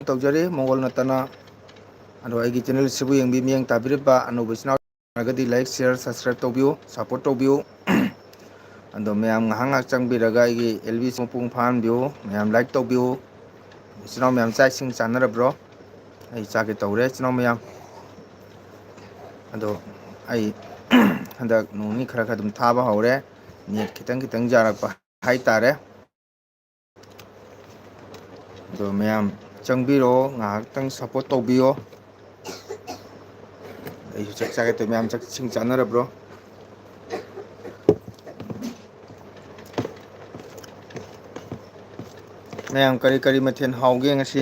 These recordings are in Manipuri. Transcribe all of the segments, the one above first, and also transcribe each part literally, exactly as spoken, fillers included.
ꯇꯧꯖꯔꯤ, ꯃꯪꯒꯣꯜ ꯅꯠꯇꯅ꯫ ꯑꯗꯣ ꯑꯩꯒꯤ channel ꯑꯁꯤꯕꯨ ꯌꯦꯡꯕꯤ ꯃꯤꯠꯌꯦꯡ ꯇꯥꯕꯤꯔꯤꯕ ꯑꯅꯧꯕ ꯏꯆꯤꯟ ꯏꯅꯥꯎ ꯂꯩꯔꯒꯗꯤ like, share, subscribe ꯇꯧꯕꯤꯌꯨ, support ꯇꯧꯕꯤꯌꯨ꯫ ꯑꯗꯣ ꯃꯌꯥꯝ ꯉꯥꯏꯍꯥꯛ ꯉꯥꯏꯍꯥꯛ ꯆꯪꯕꯤꯔꯒ ꯑꯩꯒꯤ L B ꯁꯤ ꯃꯄꯨꯡ ꯐꯥꯍꯟꯕꯤꯌꯨ꯫ ꯃꯌꯥꯝ like ꯇꯧꯕꯤꯌꯨ꯫ ꯏꯆꯤꯟ ꯏꯅꯥꯎ ꯃꯌꯥꯝ ꯆꯥꯛ ꯏꯁꯤꯡ ꯆꯥꯅꯔꯕ꯭ꯔꯣ? ꯑꯩ ꯆꯥꯒꯦ ꯇꯧꯔꯦ ꯏꯆꯤꯟ ꯏꯅꯥꯎ ꯃꯌꯥꯝ꯫ ꯑꯗꯣ ꯑꯩ ꯍꯟꯗꯛ ꯅꯣꯡ ꯅꯤꯅꯤ ꯈꯔ ꯈꯔ ꯑꯗꯨꯝ ꯊꯥꯕ ꯍꯧꯔꯦ꯫ Net ꯈꯤꯇꯪ ꯈꯤꯇꯪ ꯌꯥꯔꯛꯄ ꯍꯥꯏꯇꯥꯔꯦ꯫ ꯑꯗꯣ ꯃꯌꯥꯝ ꯆꯪꯕꯤꯔꯣ, ꯉꯥꯏꯍꯥꯛꯇꯪ support ꯇꯧꯕꯤꯌꯣ꯫ ꯑꯩꯁꯨ ꯆꯥꯛ ꯆꯥꯒꯦ ꯇꯧꯋꯦ꯫ ꯃꯌꯥꯝ ꯆꯥꯛ ꯏꯁꯤꯡ ꯆꯥꯅꯔꯕ꯭ꯔꯣ? ꯃꯌꯥꯝ ꯀꯔꯤ ꯀꯔꯤ ꯃꯊꯦꯜ ꯍꯥꯎꯒꯦ ꯉꯁꯤ?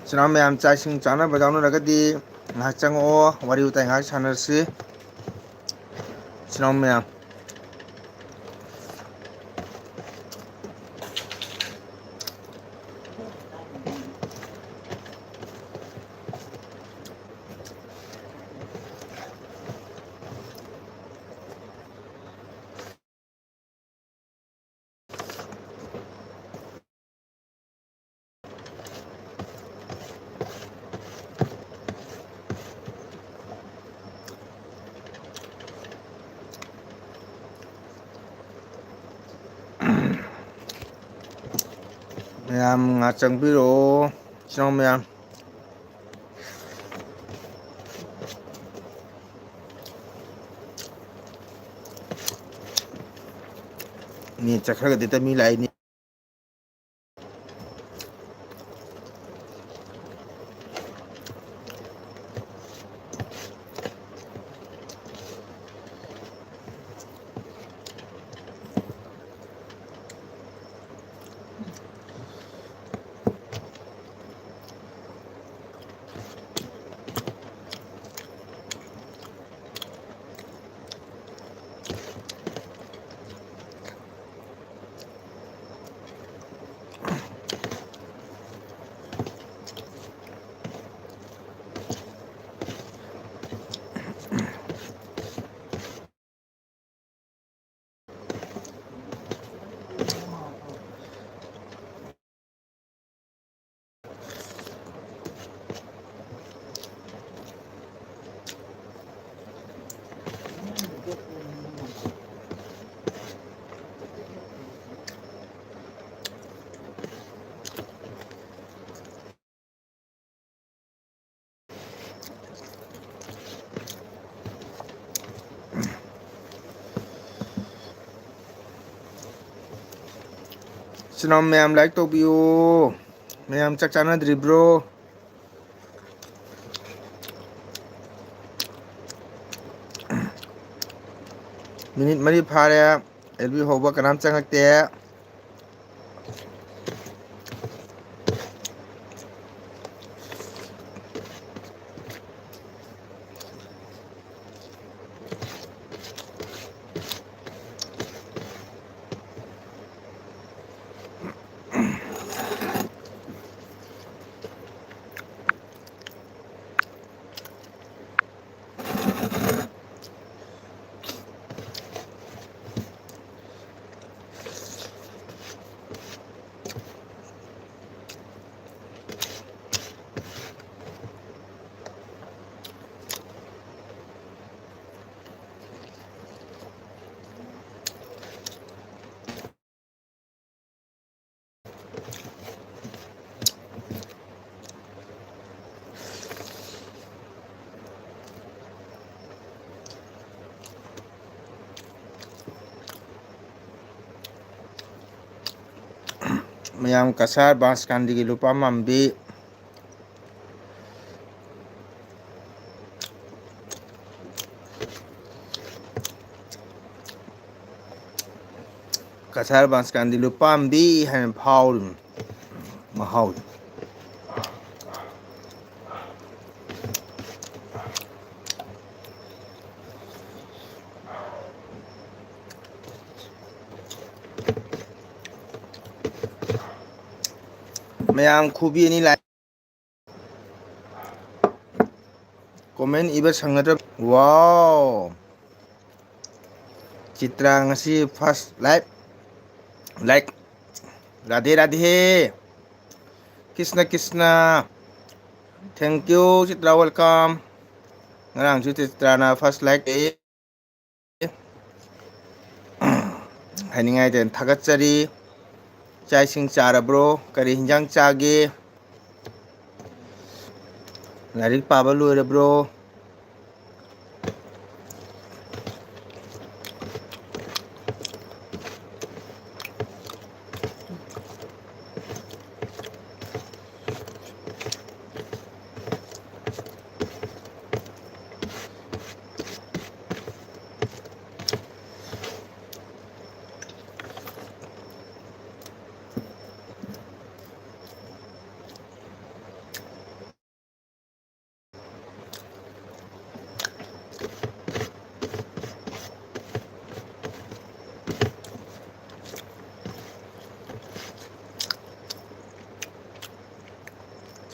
ꯏꯆꯤꯟ ꯏꯅꯥꯎ ꯃꯌꯥꯝ ꯆꯥꯛ ꯏꯁꯤꯡ ꯆꯥꯅꯕ ꯌꯥꯎꯅꯔꯒꯗꯤ ꯉꯥꯏꯍꯥꯛ ꯆꯪꯉꯛꯑꯣ, ꯋꯥꯔꯤ ꯋꯥꯇꯥꯏ ꯉꯥꯏꯍꯥꯛ ꯁꯥꯟꯅꯔꯁꯤ꯫ ꯏꯆꯤꯟ ꯏꯅꯥꯎ ꯃꯌꯥꯝ꯫ ꯃꯌꯥꯝ ꯉꯥꯛ ꯆꯪꯕꯤꯔꯛꯑꯣ, ꯏꯆꯤꯟ ꯏꯅꯥꯎ ꯃꯌꯥꯝ꯫ ꯃꯤ ꯆꯠꯈ꯭ꯔꯒꯗꯤ ꯍꯦꯛꯇ ꯃꯤ ꯂꯥꯛꯏꯅꯤ꯫ ꯏꯆꯤꯟ ꯏꯅꯥꯎ ꯃꯌꯥꯝ like ꯇꯧꯕꯤꯌꯨ꯫ ꯃꯌꯥꯝ ꯆꯥꯛ ꯆꯥꯅꯗ꯭ꯔꯤꯕ꯭ꯔꯣ? Minute ꯃꯔꯤ ꯐꯥꯔꯦ꯫ L B ꯍꯧꯕ ꯀꯅꯥꯝ ꯆꯪꯉꯛꯇꯦ꯫ ꯃꯌꯥꯝ ꯀꯁꯥꯔ ꯕꯥꯁꯀꯥꯟꯗꯤꯒꯤ ꯂꯨꯄꯥ ꯃꯥꯟꯕꯤ꯫ ꯀꯁꯥꯔ ꯕꯥꯁꯀꯥꯟꯗꯤ ꯂꯨꯄꯥꯝꯕꯤ ꯍꯥꯏꯅ ꯐꯥꯎꯔꯤꯕꯅꯤ꯫ ꯃꯍꯥꯎꯗꯤ꯫ ꯃꯌꯥꯝ ꯈꯨꯕꯤ ꯑꯅꯤ ꯂꯥꯛꯑꯦ꯫ Comment ꯏꯕ ꯁꯪꯒꯗ꯭ꯔꯥ? Wow! ꯆꯤꯇ꯭ꯔꯥ ꯉꯁꯤ first like, like꯫ Radhe Radhe. Krishna Krishna. Thank you, Chitra, welcome꯫ ꯉꯔꯥꯡꯁꯨ ꯆꯤꯇ꯭ꯔꯥꯅ first like ꯂꯩ꯫ ꯍꯥꯏꯅꯤꯡꯉꯥꯏꯗ ꯊꯥꯒꯠꯆꯔꯤ꯫ ꯆꯥꯛ ꯏꯁꯤꯡ ꯆꯥꯔꯕ꯭ꯔꯣ? ꯀꯔꯤ ꯍꯤꯟꯖꯥꯡ ꯆꯥꯒꯦ? ꯂꯥꯏꯔꯤꯛ ꯄꯥꯕ ꯂꯣꯏꯔꯕ꯭ꯔꯣ?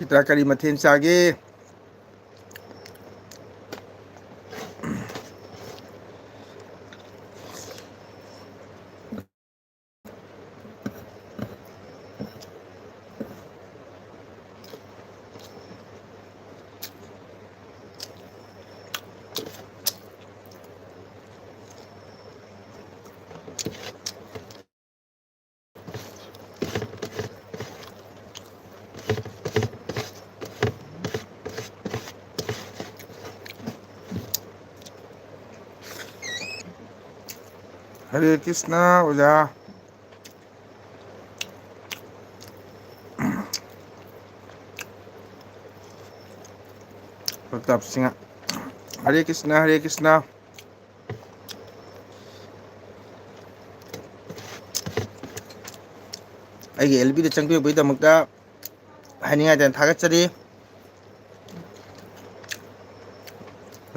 ꯅꯠꯇ꯭ꯔꯥ ꯀꯔꯤ ꯃꯊꯦꯜ ꯆꯥꯒꯦ? ꯍꯔꯦ ꯀ꯭ꯔꯤꯁꯅ ꯑꯣꯖꯥ꯫ ꯄ꯭ꯔꯇꯥꯞ ꯁꯤꯡꯍ꯫ ꯍꯔꯦ ꯀ꯭ꯔꯤꯁꯅ, ꯍꯔꯦ ꯀ꯭ꯔꯤꯁꯅ꯫ ꯑꯩꯒꯤ ꯑꯦꯜ ꯕꯤꯗ ꯆꯪꯕꯤꯔꯛꯄꯒꯤꯗꯃꯛꯇ ꯍꯥꯏꯅꯤꯡꯉꯥꯏꯗꯅ ꯊꯥꯒꯠꯆꯔꯤ꯫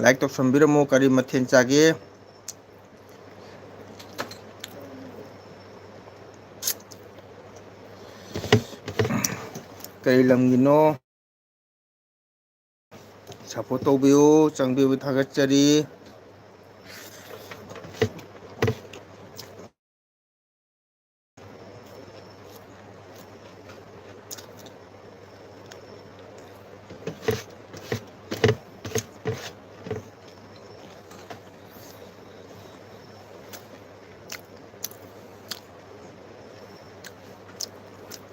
ꯂꯥꯏꯛ ꯇꯧꯁꯟꯕꯤꯔꯝꯃꯨ꯫ ꯀꯔꯤ ꯃꯊꯦꯜ ꯆꯥꯒꯦ? ꯀꯔꯤ ꯂꯝꯒꯤꯅꯣ? ꯁꯞꯄꯣꯔꯠ ꯇꯧꯕꯤꯌꯨ, ꯆꯪꯕꯤꯌꯨ, ꯊꯥꯒꯠꯆꯔꯤ꯫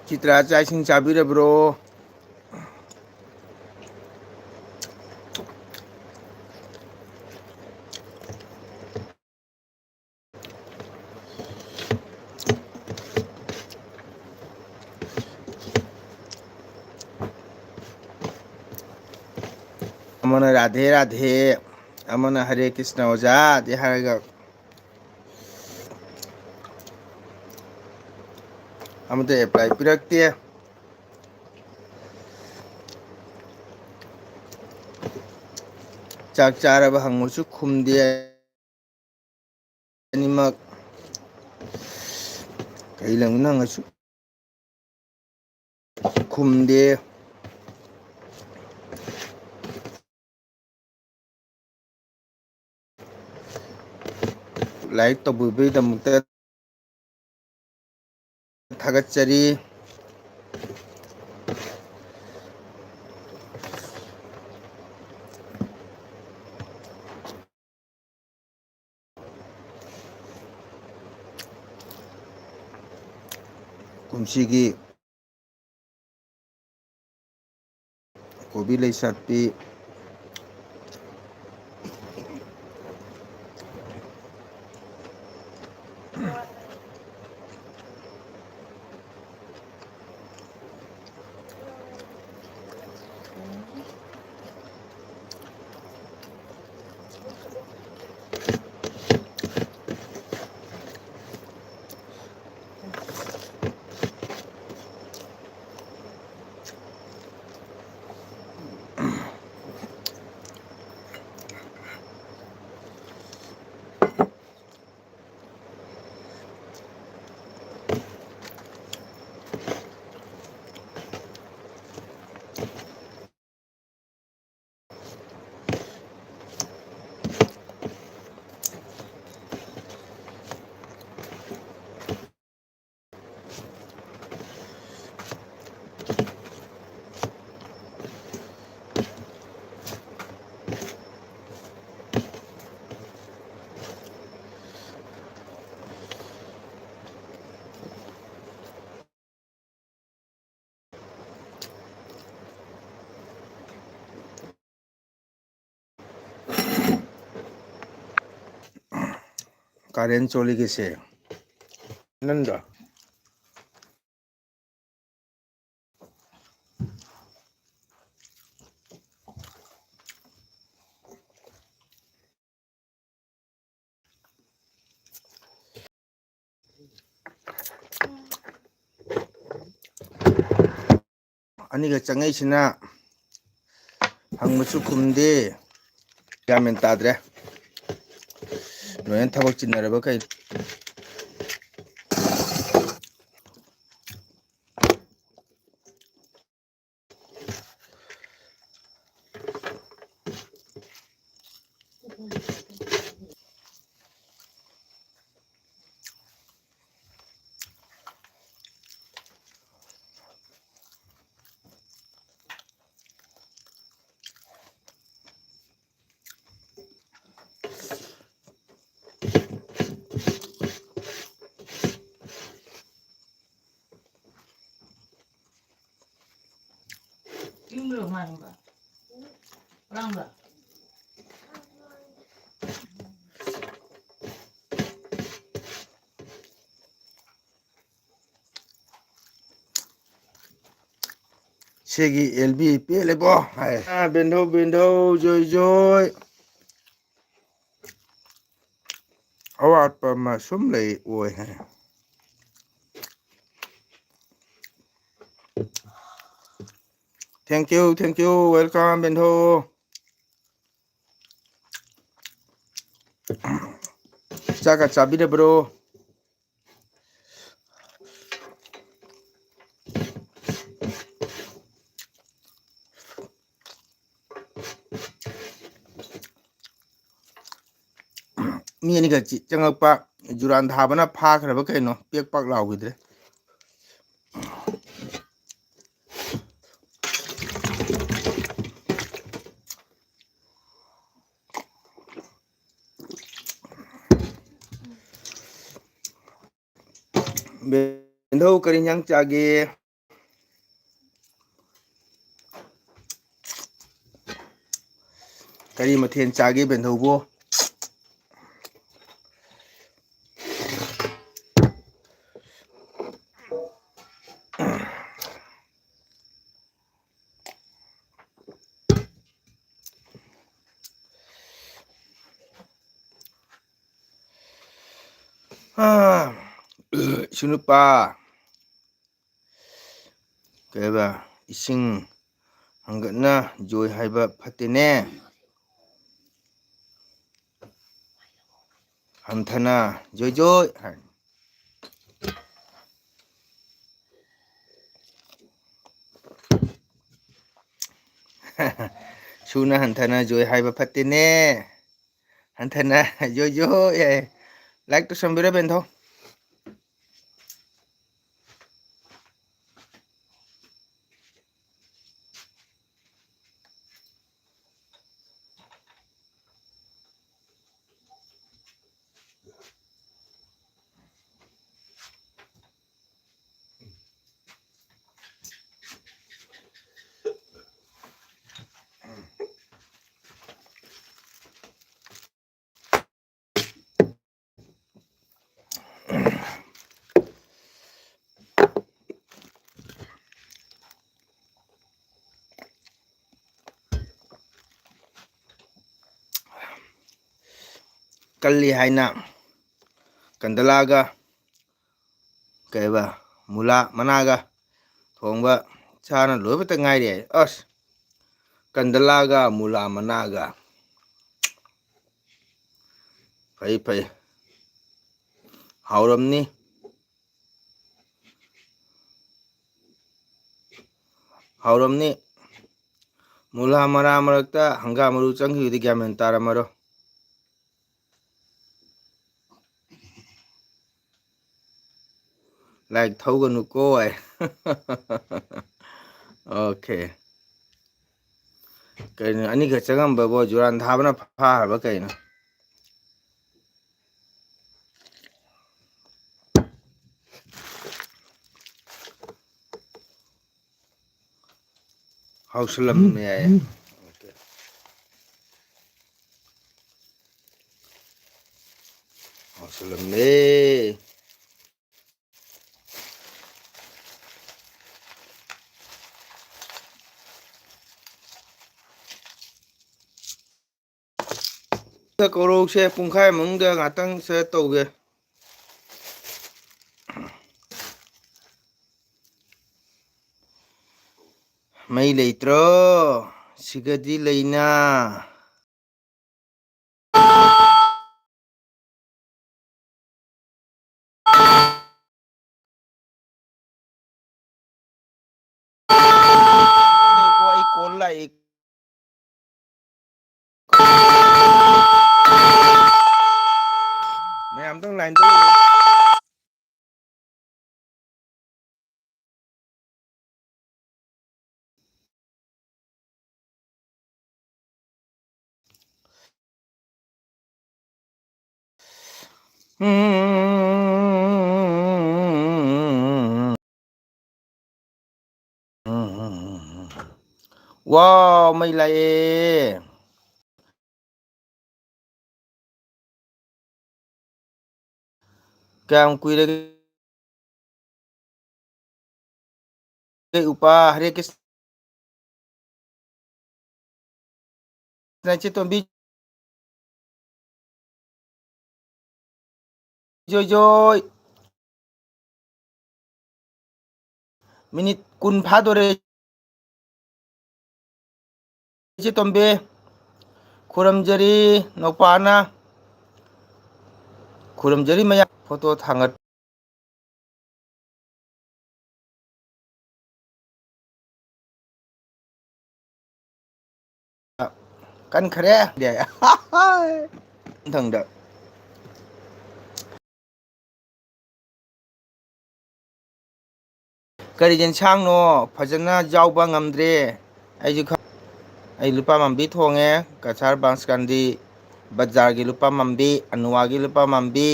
ꯆꯤꯇ꯭ꯔꯥ, ꯆꯥꯛ ꯏꯁꯤꯡ ꯆꯥꯕꯤꯔꯕ꯭ꯔꯣ? ꯑꯃꯅ ꯔꯥꯙꯦ ꯔꯥꯙꯦ, ꯑꯃꯅ ꯍꯔꯦ ꯀ꯭ꯔꯤꯁꯅ ꯑꯣꯖꯥꯗꯤ ꯍꯥꯏꯔꯒ ꯑꯃꯇ ꯑꯦꯄ꯭ꯂꯥꯏ ꯄꯤꯔꯛꯇꯦ꯫ ꯆꯥꯛ ꯆꯥꯔꯕ ꯍꯪꯕꯁꯨ ꯈꯨꯝꯗꯦ꯫ ꯑꯅꯤꯃꯛ ꯀꯩ ꯂꯝꯒꯤꯅꯣ ꯍꯪꯉꯁꯨ ꯈꯨꯝꯗꯦ꯫ ꯂꯥꯏꯛ ꯇꯧꯕꯤꯕꯒꯤꯗꯃꯛꯇ ꯊꯥꯒꯠꯆꯔꯤ꯫ ꯀꯨꯝꯁꯤꯒꯤ ꯀꯣꯕꯤ ꯂꯩ ꯁꯥꯠꯄꯤ꯫ ꯀꯥꯔꯦꯟ ꯆꯣꯂꯤꯒꯤꯁꯦ ꯅꯪꯗꯣ꯫ ꯑꯅꯤꯒ ꯆꯪꯉꯛꯏꯁꯤꯅ ꯍꯪꯕꯁꯨ ꯈꯨꯝꯗꯦ꯫ ꯒ꯭ꯌꯥꯟ ꯃꯦꯟ ꯇꯥꯗ꯭ꯔꯦ꯫ ꯂꯣꯏꯅ ꯊꯕꯛ ꯆꯤꯟꯅꯔꯕ ꯀꯩ? ꯁꯤꯒꯤ ꯑꯦꯜ ꯕꯤ ꯄꯦꯜꯂꯦꯕꯣ ꯍꯥꯏ꯫ ꯑꯥ, ꯕꯦꯟꯙꯧ, ꯕꯦꯟꯙꯧ, ꯖꯣꯏ, ꯖꯣꯏ꯫ ꯑꯋꯥꯠꯄ ꯑꯃ ꯁꯨꯝ ꯂꯩ ꯑꯣꯏ ꯍꯥꯏ꯫ Thank you, thank you, welcome, ꯕꯦꯟꯙꯧ꯫ ꯆꯥꯛꯀ ꯆꯥꯕꯤꯔꯕ꯭ꯔꯣ? ꯃꯤ ꯑꯅꯤꯈꯛ ꯆꯤ-, ꯆꯪꯉꯛꯄ ꯖꯨꯔꯥꯟ ꯊꯥꯕꯅ ꯐꯥꯈ꯭ꯔꯕ ꯀꯩꯅꯣ, ꯄꯦꯛ ꯄꯥꯛ ꯂꯥꯎꯈꯤꯗ꯭ꯔꯦ꯫ ꯕꯦꯟꯙꯧ, ꯀꯔꯤ ꯏꯟꯖꯥꯡ ꯆꯥꯒꯦ? ꯀꯔꯤ ꯃꯊꯦꯜ ꯆꯥꯒꯦ ꯕꯦꯟꯙꯧꯕꯨ? ꯑꯥ, ꯏꯁꯨ ꯅꯨꯄꯥ, ꯀꯩ ꯍꯥꯏꯕ, ꯏꯁꯤꯡ ꯍꯪꯒꯠꯅ ꯖꯣꯏ ꯍꯥꯏꯕ ꯐꯠꯇꯦꯅꯦ꯫ ꯍꯟꯊꯅ ꯖꯣꯏ ꯖꯣꯏ ꯍꯥꯏ꯫ ꯁꯨꯅ ꯍꯟꯊꯅ ꯖꯣꯏ ꯍꯥꯏꯕ ꯐꯠꯇꯦꯅꯦ꯫ ꯍꯟꯊꯅ ꯖꯣꯏ ꯖꯣꯏ ꯍꯥꯏ꯫ Like ꯇꯧꯁꯟꯕꯤꯔꯣ ꯕꯦꯟꯊꯧ꯫ ꯀꯜꯂꯤ ꯍꯥꯏꯅ ꯀꯟꯗꯂꯥꯒ ꯀꯩꯕ ꯃꯨꯂꯥ ꯃꯅꯥꯒ ꯊꯣꯡꯕ ꯆꯥꯅ ꯂꯣꯏꯕꯇ ꯉꯥꯏꯔꯤ ꯍꯥꯏ꯫ ꯑꯁ, ꯀꯟꯗꯂꯥꯒ ꯃꯨꯂꯥ ꯃꯅꯥꯒ꯫ ꯐꯩ, ꯐꯩ꯫ ꯍꯥꯎꯔꯝꯅꯤ꯫ ꯍꯥꯎꯔꯝꯅꯤ꯫ ꯃꯨꯂꯥ ꯃꯔꯥ ꯃꯔꯛꯇ ꯍꯪꯒꯥꯝ ꯃꯔꯨ ꯆꯪꯈꯤꯕꯗꯤ ꯒ꯭ꯌꯥꯟ ꯃꯦꯟ ꯇꯥꯔꯝꯃꯔꯣꯏ꯫ ꯂꯥꯏꯛ ꯊꯧꯒꯅꯨꯀꯣ ꯍꯥꯏ꯫ ꯑꯣꯀꯦ꯫ ꯀꯩꯅꯣ, ꯑꯅꯤꯈꯛ ꯆꯪꯉꯝꯕꯕꯨ ꯖꯨꯔꯥꯟ ꯊꯥꯕꯅ ꯐꯥꯈ꯭ꯔꯕ ꯀꯩꯅꯣ? ꯍꯥꯎꯁꯜꯂꯝꯃꯦ ꯍꯥꯏꯌꯦ꯫ ꯍꯥꯎꯁꯜꯂꯝꯃꯦ꯫ ꯀꯧꯔꯧꯁꯦ ꯄꯨꯡꯈꯥꯏ ꯃꯅꯨꯡꯗ ꯉꯥꯛꯇꯪ ꯁꯦ ꯇꯧꯒꯦ꯫ ꯃꯩ ꯂꯩꯇ꯭ꯔꯣ? ꯁꯤꯒꯗꯤ ꯂꯩꯅ꯫ ꯑꯩ ꯀꯣꯜ ꯂꯥꯛꯏ꯫ ꯃꯌꯥꯝꯗꯪ ꯂꯥꯏꯟꯗ ꯂꯩꯌꯨ꯫ ꯋꯥꯎ, ꯃꯩ ꯂꯥꯛꯑꯦ꯫ ꯀꯌꯥꯝ ꯀꯨꯏꯔꯒꯦ ꯎꯄꯥ? ꯍꯔꯦ ꯀ꯭ꯔꯤꯁꯅ ꯏꯆꯦ ꯇꯣꯝꯕꯤ꯫ ꯖꯣꯏ ꯖꯣꯏ꯫ ꯃꯤꯅꯤꯠ ꯀꯨꯟ ꯐꯥꯗꯣꯔꯦ꯫ ꯏꯆꯦ ꯇꯣꯝꯕꯤ, ꯈꯨꯔꯨꯝꯖꯔꯤ ꯅꯧꯄꯥꯅ꯫ ꯈꯨꯔꯨꯝꯖꯔꯤ ꯃꯌꯥꯝ꯫ ꯐꯣꯇꯣ ꯊꯥꯡꯒꯠ꯫ ꯀꯟꯈ꯭ꯔꯦ꯫ ꯃꯊꯪꯗ꯫ ꯀꯔꯤ ꯌꯦꯟꯁꯥꯡꯅꯣ? ꯐꯖꯅ ꯌꯥꯎꯕ ꯉꯝꯗ꯭ꯔꯦ꯫ ꯑꯩꯁꯨ ꯈꯪ-, ꯑꯩ ꯂꯨꯄꯥ ꯃꯥꯝꯕꯤ ꯊꯣꯡꯉꯦ, ꯀꯁꯥꯔ ꯕꯥꯟꯁꯀꯥꯟꯗꯤ ꯕꯖꯥꯔꯒꯤ ꯂꯨꯄꯥ ꯃꯥꯝꯕꯤ, ꯑꯅꯨꯋꯥꯒꯤ ꯂꯨꯄꯥ ꯃꯥꯝꯕꯤ꯫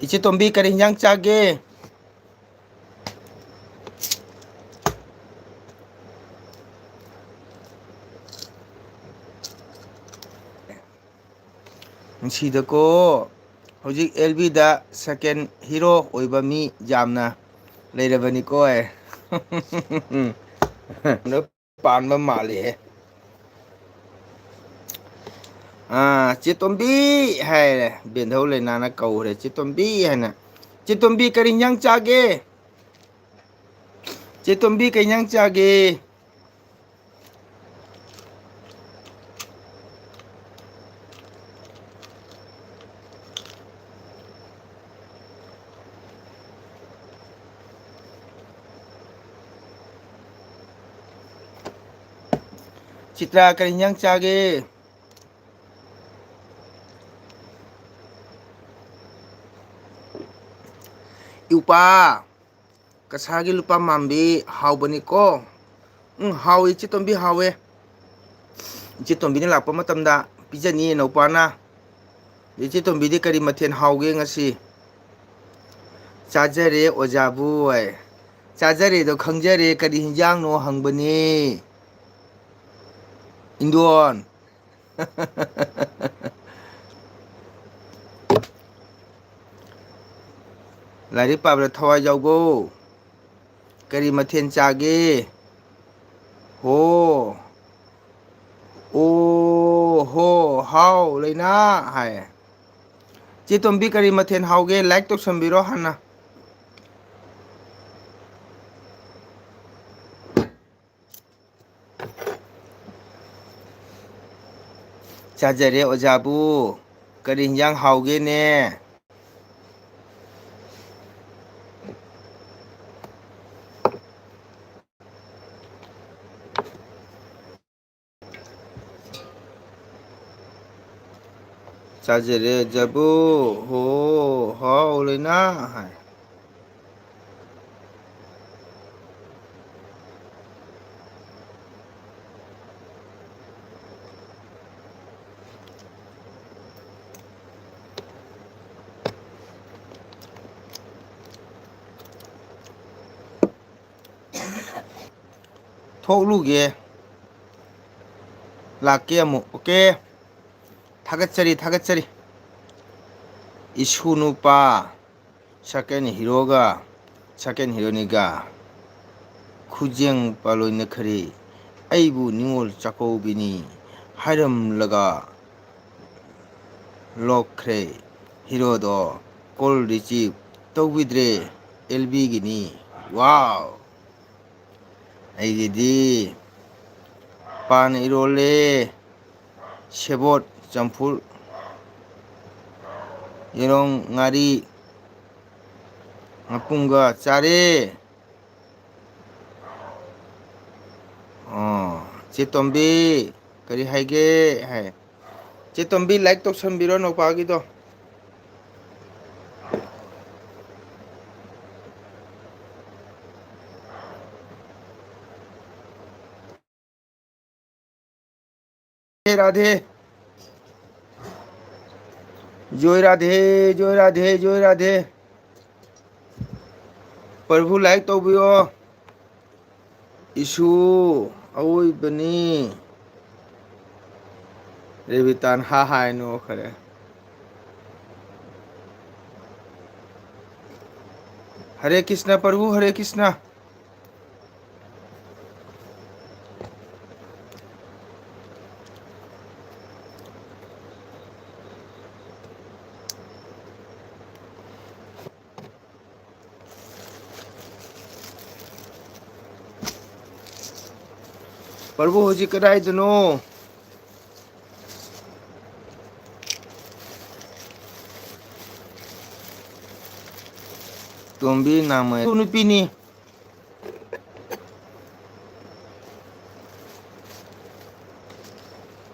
ꯏꯆꯦ ꯇꯣꯝꯕꯤ, ꯀꯔꯤ ꯍꯤꯟꯖꯥꯡ ꯆꯥꯒꯦ? ꯅꯨꯡꯁꯤꯗꯀꯣ, ꯍꯧꯖꯤꯛ ꯑꯦꯜ ꯕꯤꯗ second hero ꯑꯣꯏꯕ ꯃꯤ ꯌꯥꯝꯅ ꯂꯩꯔꯕꯅꯤꯀꯣ꯫ ꯑꯦ꯫ ꯄꯥꯟꯕ ꯃꯥꯜꯂꯤꯍꯦ꯫ ꯑꯥ, "ꯆꯦꯇꯣꯝꯕꯤ" ꯍꯥꯏꯔꯦ, ꯕꯦꯟꯙꯧ ꯂꯩꯅꯥꯅ ꯀꯧꯔꯦ, "ꯆꯦꯇꯣꯝꯕꯤ" ꯍꯥꯏꯅ꯫ "ꯆꯦꯇꯣꯝꯕꯤ, ꯀꯔꯤ ꯏꯟꯖꯥꯡ ꯆꯥꯒꯦ? ꯆꯦꯇꯣꯝꯕꯤ, ꯀꯩ ꯏꯟꯖꯥꯡ ꯆꯥꯒꯦ?" ꯆꯤꯇ꯭ꯔꯥ, ꯀꯔꯤ ꯏꯟꯖꯥꯡ ꯆꯥꯒꯦ? ꯏꯎꯄꯥ, ꯀꯁꯥꯒꯤ ꯂꯨꯄꯥ ꯃꯥꯝꯕꯤ ꯍꯥꯎꯕꯅꯤꯀꯣ꯫ ꯎꯝ, ꯍꯥꯎꯋꯤ, ꯏꯆꯦ ꯇꯣꯝꯕꯤ, ꯍꯥꯎꯋꯦ꯫ ꯏꯆꯦ ꯇꯣꯝꯕꯤꯅ ꯂꯥꯛꯄ ꯃꯇꯝꯗ ꯄꯤꯖꯅꯤ ꯏꯅꯧꯄꯥꯅ꯫ ꯏꯆꯦ ꯇꯣꯝꯕꯤꯗꯤ ꯀꯔꯤ ꯃꯊꯦꯜ ꯍꯥꯎꯒꯦ ꯉꯁꯤ? ꯆꯥꯖꯔꯦ ꯑꯣꯖꯥꯕꯨ ꯍꯥꯏ꯫ ꯆꯥꯖꯔꯦꯗꯣ ꯈꯪꯖꯔꯦ, ꯀꯔꯤ ꯍꯤꯟꯖꯥꯡꯅꯣ ꯍꯪꯕꯅꯦ꯫ ꯏꯟꯗꯣꯟ꯫ ꯂꯥꯏꯔꯤꯛ ꯄꯥꯕꯗ ꯊꯋꯥꯏ ꯌꯥꯎꯕꯣ꯫ ꯀꯔꯤ ꯃꯊꯦꯜ ꯆꯥꯒꯦ? ꯍꯣ꯫ ꯑꯣ ꯍꯣ꯫ ꯍꯥꯎ, ꯂꯩꯅꯥ ꯍꯥꯏ꯫ ꯆꯦ ꯇꯣꯝꯕꯤ, ꯀꯔꯤ ꯃꯊꯦꯜ ꯍꯥꯎꯒꯦ? Like ꯇꯧꯁꯟꯕꯤꯔꯣ ꯍꯥꯟꯅ꯫ ꯆꯥꯖꯔꯦ ꯑꯣꯖꯥꯕꯨ꯫ ꯀꯔꯤ ꯍꯤꯟꯖꯥꯡ ꯍꯥꯎꯒꯦꯅꯦ? ꯆꯥꯖꯔꯦ ꯑꯣꯖꯥꯕꯨ꯫ ꯍꯣ, ꯍꯥꯎ ꯂꯣꯏꯅ ꯍꯥꯏ꯫ ꯊꯣꯛꯂꯨꯒꯦ꯫ ꯂꯥꯛꯀꯦ ꯑꯃꯨꯛ꯫ Okay꯫ ꯊꯥꯒꯠꯆꯔꯤ, ꯊꯥꯒꯠꯆꯔꯤ꯫ ꯏꯁꯨ ꯅꯨꯄꯥ second heroꯒ second heroineꯒ ꯈꯨꯖꯦꯡ ꯄꯥꯂꯣꯏꯅꯈ꯭ꯔꯦ꯫ ꯑꯩꯕꯨ ꯅꯤꯉꯣꯜ ꯆꯥꯛꯀꯧꯕꯤꯅꯤ ꯍꯥꯏꯔꯝꯂꯒ ꯂꯣꯛꯈ꯭ꯔꯦ꯫ Heroꯗꯣ call receive ꯇꯧꯕꯤꯗ꯭ꯔꯦ꯫ ꯑꯦꯜ ꯕꯤꯒꯤꯅꯤ꯫ Wow! ꯑꯩꯒꯤꯗꯤ ꯄꯥꯟ ꯏꯔꯣꯜꯂꯦ, ꯁꯦꯕꯣꯠ ꯆꯝꯐꯨꯠ, ꯌꯦꯔꯨꯝ ꯉꯥꯔꯤ ꯉꯥꯄꯨꯝꯒ ꯆꯥꯔꯦ꯫ ꯑꯣ, ꯆꯦ ꯇꯣꯝꯕꯤ, ꯀꯔꯤ ꯍꯥꯏꯒꯦ ꯍꯥꯏ? ꯆꯦ ꯇꯣꯝꯕꯤ, like ꯇꯧꯁꯟꯕꯤꯔꯣ ꯅꯧꯄꯥꯒꯤꯗꯣ꯫ ꯔꯥꯙꯦ ꯔꯥꯙꯦ꯫ ꯖꯣꯏ ꯔꯥꯙꯦ, ꯖꯣꯏ ꯔꯥꯙꯦ, ꯖꯣꯏ ꯔꯥꯙꯦ꯫ ꯄ꯭ꯔꯚꯨ like ꯇꯧꯕꯤꯌꯣ꯫ ꯏꯁꯨ ꯑꯋꯣꯏꯕꯅꯤ꯫ ꯔꯦꯕꯤꯇꯥꯟ ꯍꯥ ꯍꯥꯏ ꯅꯣꯛꯈ꯭ꯔꯦ꯫ ꯍꯔꯦ ꯀ꯭ꯔꯤꯁꯅ ꯄ꯭ꯔꯚꯨ, ꯍꯔꯦ ꯀ꯭ꯔꯤꯁꯅ꯫ ꯄ꯭ꯔꯚꯨ ꯍꯧꯖꯤꯛ ꯀꯗꯥꯏꯗꯅꯣ? ꯇꯣꯝꯕꯤ ꯅꯥꯃꯩ ꯅꯨꯄꯤꯅꯤ꯫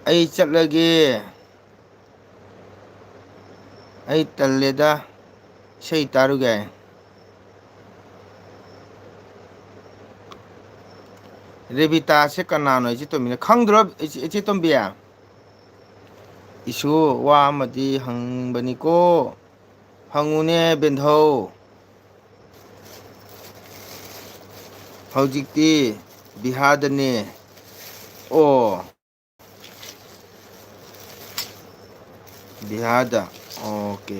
ꯑꯩ ꯆꯠꯂꯒꯦ꯫ ꯑꯩ ꯇꯜꯂꯦꯗ꯫ ꯏꯁꯩ ꯇꯥꯔꯨꯒꯦ꯫ ꯔꯦꯕꯤꯇꯥꯁꯦ ꯀꯅꯥꯅꯣ, ꯏꯆꯦ ꯇꯣꯝꯕꯤꯅ ꯈꯪꯗ꯭ꯔꯣ? ꯏꯆꯦ, ꯏꯆꯦ ꯇꯣꯝꯕꯤ, ꯏꯁꯨ ꯋꯥ ꯑꯃꯗꯤ ꯍꯪꯕꯅꯤꯀꯣ꯫ ꯍꯪꯉꯨꯅꯦ ꯕꯦꯟꯙꯧ꯫ ꯍꯧꯖꯤꯛꯇꯤ ꯕꯤꯍꯥꯔꯗꯅꯦ꯫ ꯑꯣ꯫ ꯕꯤꯍꯥꯔꯗ꯫ ꯑꯣꯀꯦ꯫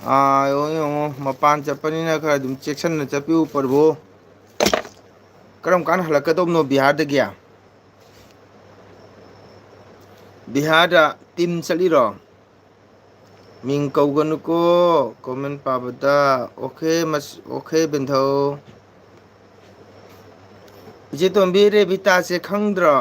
ꯑꯥ, ꯌꯦꯡꯉꯣ, ꯌꯦꯡꯉꯣ, ꯃꯄꯥꯟ ꯆꯠꯄꯅꯤꯅ ꯈꯔ ꯑꯗꯨꯝ ꯆꯦꯛꯁꯤꯟꯅ ꯆꯠꯄꯤꯌꯨ, ꯄ꯭ꯔꯚꯨ꯫ ꯀꯔꯝ ꯀꯥꯟꯗ ꯍꯜꯂꯛꯀꯗꯧꯕꯅꯣ ꯕꯤꯍꯥꯔꯗꯒꯤ? ꯕꯤꯍꯥꯔꯗ ꯇꯤꯝ ꯆꯠꯂꯤꯔꯣ? ꯃꯤꯡ ꯀꯧꯒꯅꯨꯀꯣ, ꯀꯣꯃꯦꯟ ꯄꯥꯕꯗ꯫ ꯑꯣꯀꯦ, ꯃꯁ-, ꯑꯣꯀꯦ, ꯕꯦꯟꯙꯧ꯫ ꯏꯆꯦ ꯇꯣꯝꯕꯤ, ꯔꯦꯕꯤꯇꯥꯁꯦ ꯈꯪꯗ꯭ꯔꯣ?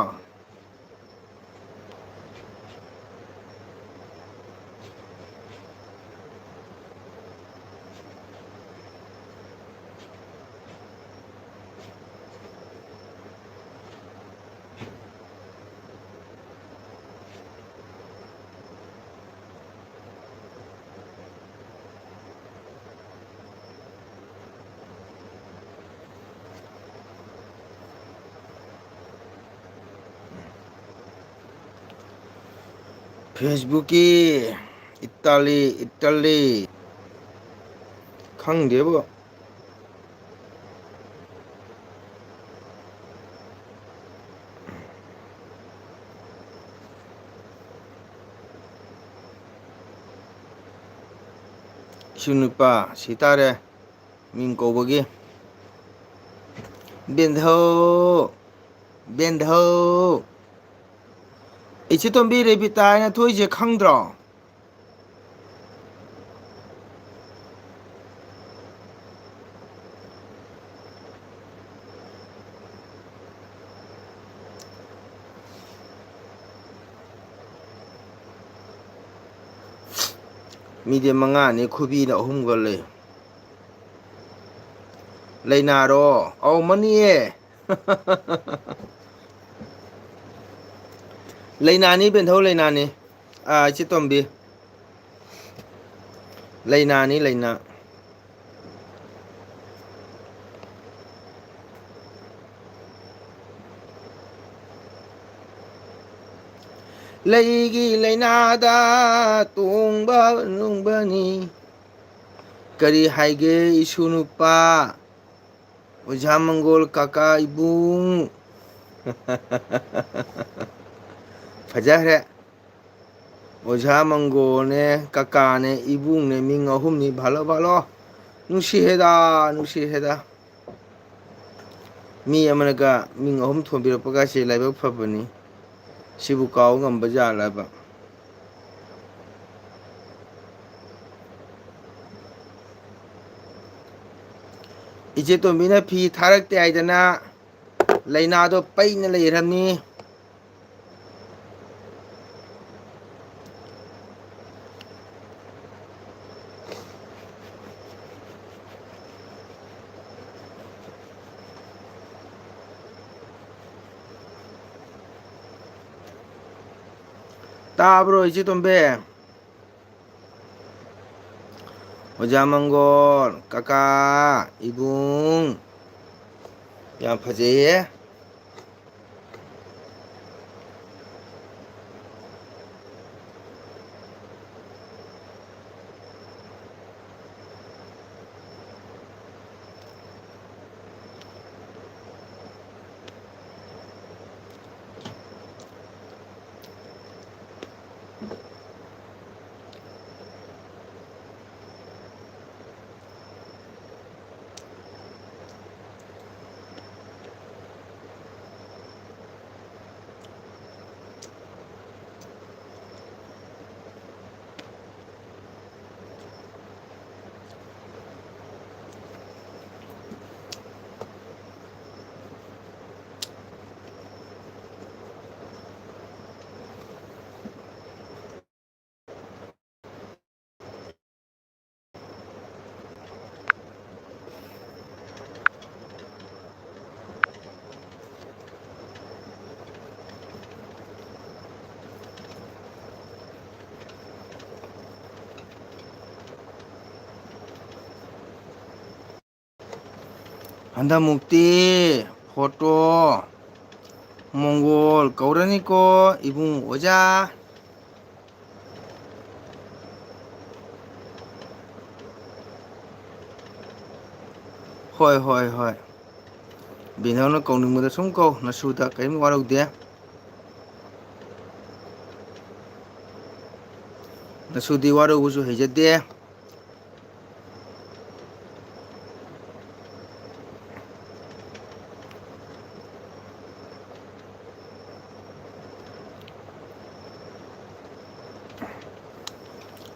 ꯐꯦꯁꯕꯨꯛꯀꯤ ꯏꯇꯥꯂꯤ, ꯏꯇꯥꯂꯤ꯫ ꯈꯪꯗꯦꯕꯣ꯫ ꯏꯁꯨ ꯅꯨꯄꯥ ꯁꯤ ꯇꯥꯔꯦ꯫ ꯃꯤꯡ ꯀꯧꯕꯒꯤ꯫ ꯕꯦꯟꯙꯧ, ꯕꯦꯟꯙꯧ꯫ ꯏꯆꯦ ꯇꯣꯝꯕꯤ, ꯔꯦꯕꯤꯇꯥ ꯍꯥꯏꯅ ꯊꯣꯛꯏꯁꯦ ꯈꯪꯗ꯭ꯔꯣ? ꯃꯤꯗꯤ ꯃꯉꯥꯅꯤ, ꯈꯨꯕꯤꯅ ꯑꯍꯨꯝꯒ ꯂꯩ꯫ ꯂꯩꯅꯥꯔꯣ? ꯑꯧ, ꯃꯅꯤꯌꯦ꯫ ꯂꯩꯅꯥꯅꯤ, ꯕꯦꯟꯊꯧ, ꯂꯩꯅꯥꯅꯤ꯫ ꯑꯥ, ꯏꯆꯦ ꯇꯣꯝꯕꯤ꯫ ꯂꯩꯅꯥꯅꯤ, ꯂꯩꯅꯥ꯫ ꯂꯩꯒꯤ ꯂꯩꯅꯥꯗ ꯇꯣꯡꯕ ꯅꯨꯡꯕꯅꯤ꯫ ꯀꯔꯤ ꯍꯥꯏꯒꯦ, ꯏꯁꯨ ꯅꯨꯄꯥ? ꯑꯣꯖꯥ ꯃꯪꯒꯣꯜ ꯀꯀꯥ ꯏꯕꯨꯡ꯫ ꯐꯖꯈ꯭ꯔꯦ꯫ ꯑꯣꯖꯥ ꯃꯪꯒꯣꯜꯅꯦ, ꯀꯀꯥꯅꯦ, ꯏꯕꯨꯡꯅꯦ, ꯃꯤꯡ ꯑꯍꯨꯝꯅꯤ꯫ ꯚꯥꯂꯣ, ꯚꯥꯂꯣ꯫ ꯅꯨꯡꯁꯤꯍꯦꯗ, ꯅꯨꯡꯁꯤꯍꯦꯗ꯫ ꯃꯤ ꯑꯃꯅꯒ ꯃꯤꯡ ꯑꯍꯨꯝ ꯊꯣꯟꯕꯤꯔꯛꯄꯒꯁꯦ ꯂꯥꯏꯕꯛ ꯐꯕꯅꯤ꯫ ꯁꯤꯕꯨ ꯀꯥꯎ ꯉꯝꯕ ꯖꯥꯠꯂꯕ? ꯏꯆꯦ ꯇꯣꯝꯕꯤꯅ ꯐꯤ ꯊꯥꯔꯛꯇꯦ ꯍꯥꯏꯗꯅ ꯂꯩꯅꯥꯗꯣ ꯄꯩꯅ ꯂꯩꯔꯝꯃꯤ꯫ ꯇꯥꯕ꯭ꯔꯣ, ꯏꯆꯦ ꯇꯣꯝꯕꯤ? ꯑꯣꯖꯥ ꯃꯪꯒꯣꯜ, ꯀꯀꯥ, ꯏꯕꯨꯡ, ꯌꯥꯝ ꯐꯖꯩꯌꯦ꯫ ꯍꯟꯗꯛꯃꯨꯛꯇꯤ ꯐꯣꯇꯣ ꯃꯣꯡꯒꯣꯜ ꯀꯧꯔꯅꯤꯀꯣ, ꯏꯕꯨꯡ ꯑꯣꯖꯥ꯫ ꯍꯣꯏ, ꯍꯣꯏ, ꯍꯣꯏ꯫ ꯕꯤꯅꯧꯅ ꯀꯧꯅꯤꯡꯕꯗ ꯁꯨꯝ ꯀꯧ, ꯅꯁꯨꯗ ꯀꯔꯤꯝ ꯋꯥꯔꯧꯗꯦ꯫ ꯅꯁꯨꯗꯤ ꯋꯥꯔꯧꯕꯁꯨ ꯍꯩꯖꯗꯦ꯫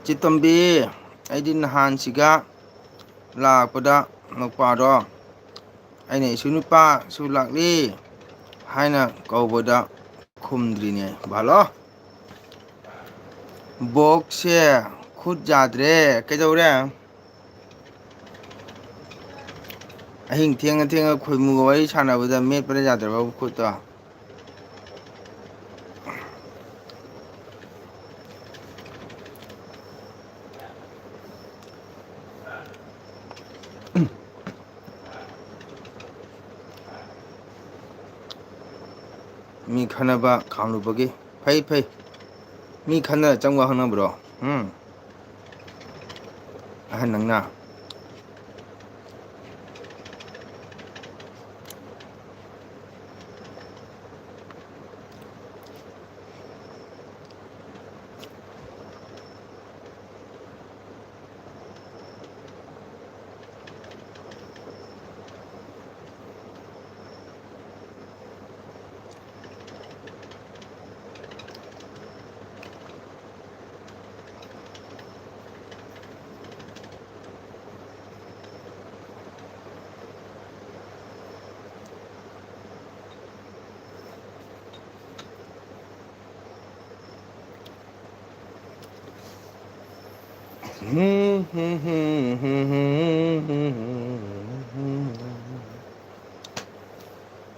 ꯆꯤꯇꯣꯝꯕꯤ, ꯑꯩꯗꯤ ꯅꯍꯥꯟꯁꯤꯒ ꯂꯥꯛꯄꯗ ꯅꯨꯄꯥꯗꯣ ꯑꯩꯅ "ꯏꯁꯨ ꯅꯨꯄꯥꯁꯨ ꯂꯥꯛꯂꯤ" ꯍꯥꯏꯅ ꯀꯧꯕꯗ ꯈꯨꯝꯗ꯭ꯔꯤꯅꯦ꯫ ꯚꯥꯂꯣ, ꯕꯣꯛꯁꯦ ꯈꯨꯠ ꯌꯥꯗ꯭ꯔꯦ꯫ ꯀꯩꯗꯧꯔꯦ? ꯑꯍꯤꯡ ꯊꯦꯡꯉ ꯊꯦꯡꯉ ꯈꯣꯏꯃꯨꯒ ꯋꯥꯔꯤ ꯁꯥꯟꯅꯕꯗ ꯃꯦꯠꯄꯗ ꯌꯥꯗ꯭ꯔꯕ ꯈꯨꯠꯇꯣ꯫ ꯃꯤ ꯈꯟꯅꯕ ꯈꯥꯝꯂꯨꯕꯒꯤ꯫ ꯐꯩ, ꯐꯩ꯫ ꯃꯤ ꯈꯟꯅ ꯆꯪꯕ ꯈꯪꯅꯕ꯭ꯔꯣ? ꯎꯝ꯫ ꯑꯍꯟ ꯅꯪꯅ꯫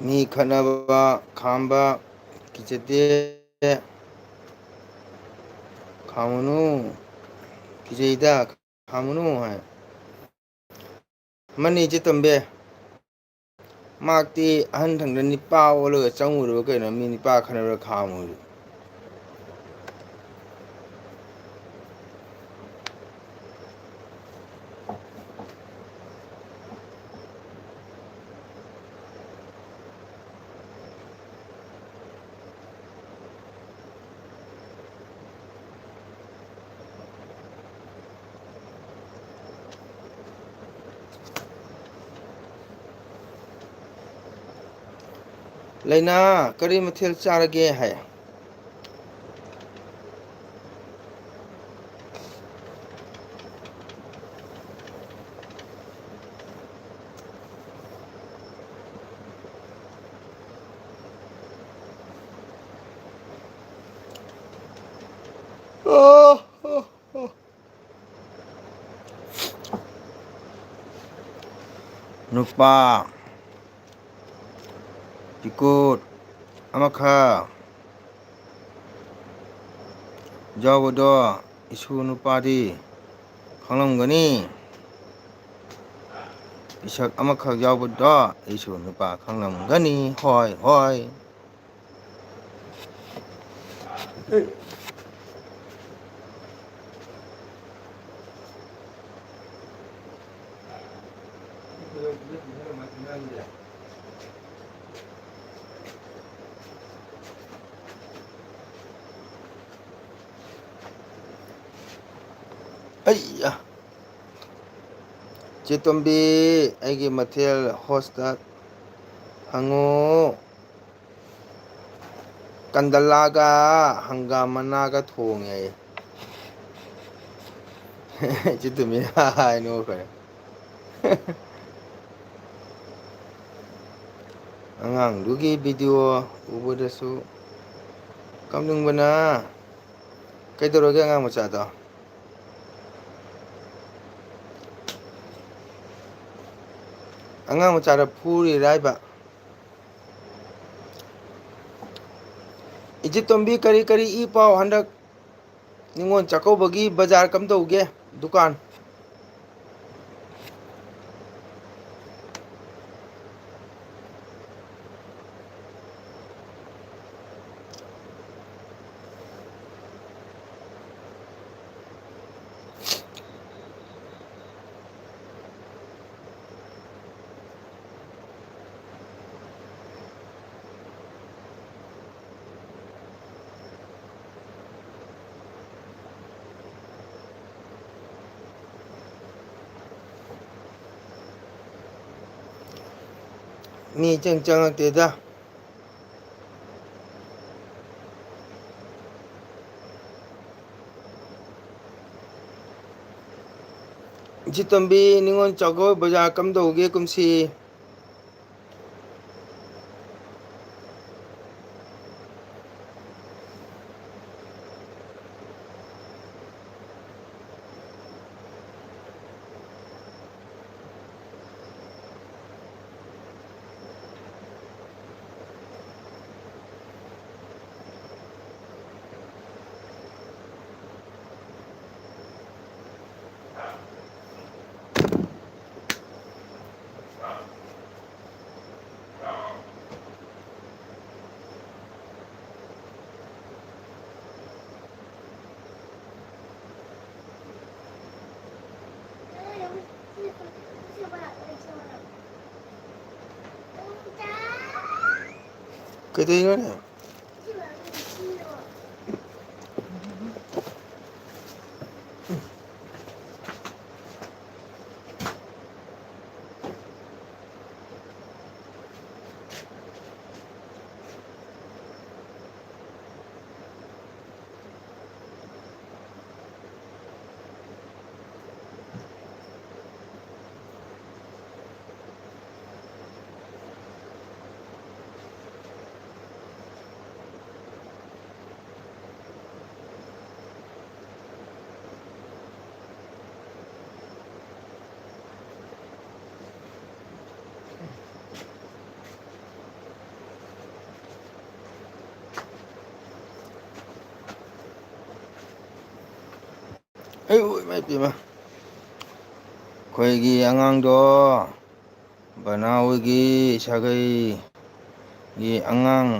ꯃꯤ ꯈꯠꯅꯕ ꯈꯥꯝꯕ ꯀꯤꯖꯗꯦ꯫ ꯈꯥꯝꯃꯨꯅꯨ꯫ ꯀꯤꯖꯩꯗ꯫ ꯈꯥꯝꯃꯨꯅꯨ ꯍꯥꯏ꯫ ꯑꯃꯅꯤ ꯏꯆꯦ ꯇꯣꯝꯕꯤ꯫ ꯃꯍꯥꯛꯇꯤ ꯑꯍꯟ ꯊꯪꯗ ꯅꯤꯄꯥ ꯑꯣꯜꯂꯒ ꯆꯪꯉꯨꯔꯕ ꯀꯩꯅꯣ, ꯃꯤ ꯅꯤꯄꯥ ꯈꯠꯅꯕꯗ ꯈꯥꯝꯃꯨꯔꯦ꯫ ꯂꯩꯅꯥ, ꯀꯔꯤ ꯃꯊꯦꯜ ꯆꯥꯔꯒꯦ ꯍꯥꯏ꯫ ꯑꯣ, ꯑꯣ, ꯑꯣ꯫ ꯅꯨꯄꯥ ꯄꯤꯀꯣꯠ ꯑꯃꯈꯛ ꯌꯥꯎꯕꯗꯣ ꯏꯁꯨ ꯅꯨꯄꯥꯗꯤ ꯈꯪꯂꯝꯒꯅꯤ꯫ ꯄꯤꯁꯛ ꯑꯃꯈꯛ ꯌꯥꯎꯕꯗꯣ ꯑꯩꯁꯨ ꯅꯨꯄꯥ ꯈꯪꯂꯝꯒꯅꯤ꯫ ꯍꯣꯏ, ꯍꯣꯏ꯫ ꯑꯩ, ꯆꯦ ꯇꯣꯝꯕꯤ, ꯑꯩꯒꯤ ꯃꯊꯦꯜ ꯍꯣꯁꯇ ꯍꯪꯉꯨ꯫ ꯀꯟꯗꯂꯥꯒ ꯍꯪꯒꯥꯝ ꯃꯅꯥꯒ ꯊꯣꯡꯉꯦ ꯍꯥꯏꯌꯦ꯫ ꯏꯆꯦ ꯇꯨꯃꯤꯅ ꯍꯥꯏ ꯅꯣꯛꯈ꯭ꯔꯦ꯫ ꯑꯉꯥꯡꯗꯨꯒꯤ ꯚꯤꯗꯤꯑꯣ ꯎꯕꯗꯁꯨ ꯀꯞꯅꯤꯡꯕꯅ꯫ ꯀꯩꯗꯧꯔꯒꯦ ꯑꯉꯥꯡ ꯃꯆꯥꯗꯣ? ꯑꯉꯥꯡ ꯃꯆꯥꯗ ꯐꯨꯔꯤꯔꯥ ꯍꯥꯏꯕ? ꯏꯆꯦ ꯇꯣꯝꯕꯤ, ꯀꯔꯤ ꯀꯔꯤ ꯏ ꯄꯥꯎ? ꯍꯟꯗꯛ ꯅꯤꯉꯣꯜ ꯆꯥꯛꯀꯧꯕꯒꯤ ꯕꯖꯥꯔ ꯀꯝꯗꯧꯒꯦ? ꯗꯨꯀꯥꯟ꯫ ꯃꯤ ꯏꯆꯪ ꯆꯪꯉꯛꯇꯦꯗ꯫ ꯏꯆꯦ ꯇꯣꯝꯕꯤ, ꯅꯤꯉꯣꯜ ꯆꯥꯛꯀꯧꯕ ꯕꯖꯥꯔ ꯀꯝꯗꯧꯒꯦ ꯀꯨꯝꯁꯤ? ꯀꯩꯗꯧꯔꯤꯅꯣꯅꯦ? ꯑꯩ, ꯏꯃꯥꯏ ꯄꯦꯝꯃ꯫ ꯑꯩꯈꯣꯏꯒꯤ ꯑꯉꯥꯡꯗꯣ, ꯕꯅꯥꯎꯒꯤ ꯁꯥꯒꯩꯒꯤ ꯑꯉꯥꯡ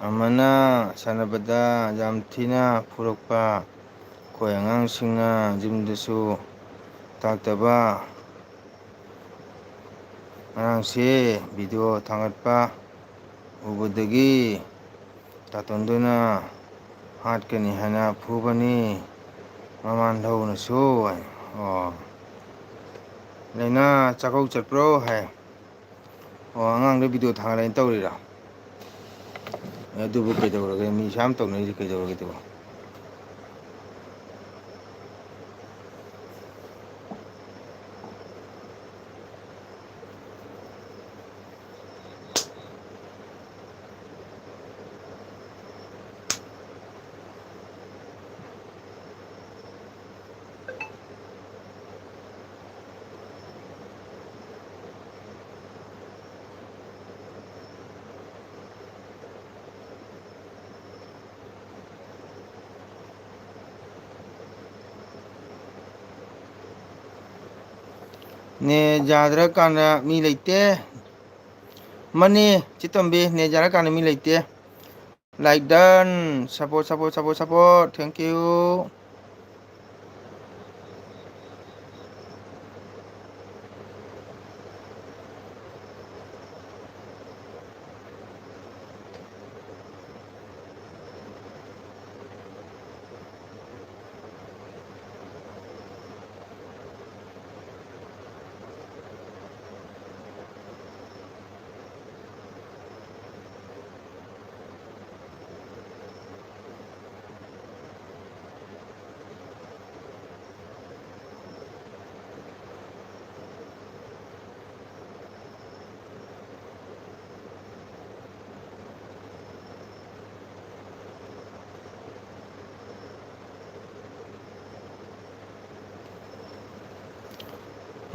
ꯑꯃꯅ ꯁꯥꯟꯅꯕꯗ ꯌꯥꯝ ꯊꯤꯅ ꯐꯨꯔꯛꯄ, ꯑꯩꯈꯣꯏ ꯑꯉꯥꯡꯁꯤꯡꯅ ꯌꯨꯝꯗꯁꯨ ꯇꯥꯛꯇꯕ, ꯉꯔꯥꯡꯁꯦ ꯚꯤꯗꯤꯑꯣ ꯊꯥꯡꯒꯠꯄ ꯎꯕꯗꯒꯤ ꯇꯥꯇꯣꯟꯗꯨꯅ ꯍꯥꯠꯀꯅꯤ ꯍꯥꯏꯅ ꯐꯨꯕꯅꯤ꯫ ꯃꯃꯥꯟ ꯂꯧꯅꯁꯨ꯫ ꯑꯣ꯫ "ꯂꯩꯅꯥ ꯆꯥꯛꯀꯧ ꯆꯠꯄ꯭ꯔꯣ?" ꯍꯥꯏ꯫ ꯑꯣ, ꯑꯉꯥꯡꯗ ꯚꯤꯗꯤꯑꯣ ꯊꯥꯒꯠꯂꯛꯑꯦꯅ ꯇꯧꯔꯤꯔꯥ? ꯑꯦ, ꯑꯗꯨꯕꯨ ꯀꯩꯗꯧꯔꯒꯦ? ꯃꯤ ꯑꯁꯨꯛ ꯌꯥꯝ ꯇꯧꯅꯔꯤꯁꯦ ꯀꯩꯗꯧꯔꯒꯦ ꯑꯗꯨꯕꯨ? ꯅꯦꯠ ꯌꯥꯗ꯭ꯔꯀꯥꯟꯗ ꯃꯤ ꯂꯩꯇꯦ꯫ ꯃꯥꯅꯤ, ꯆꯤꯇꯣꯝꯕꯤ, ꯅꯦꯠ ꯌꯥꯔꯀꯥꯟꯗ ꯃꯤ ꯂꯩꯇꯦ꯫ Like done. Support, support, support, support. Thank you.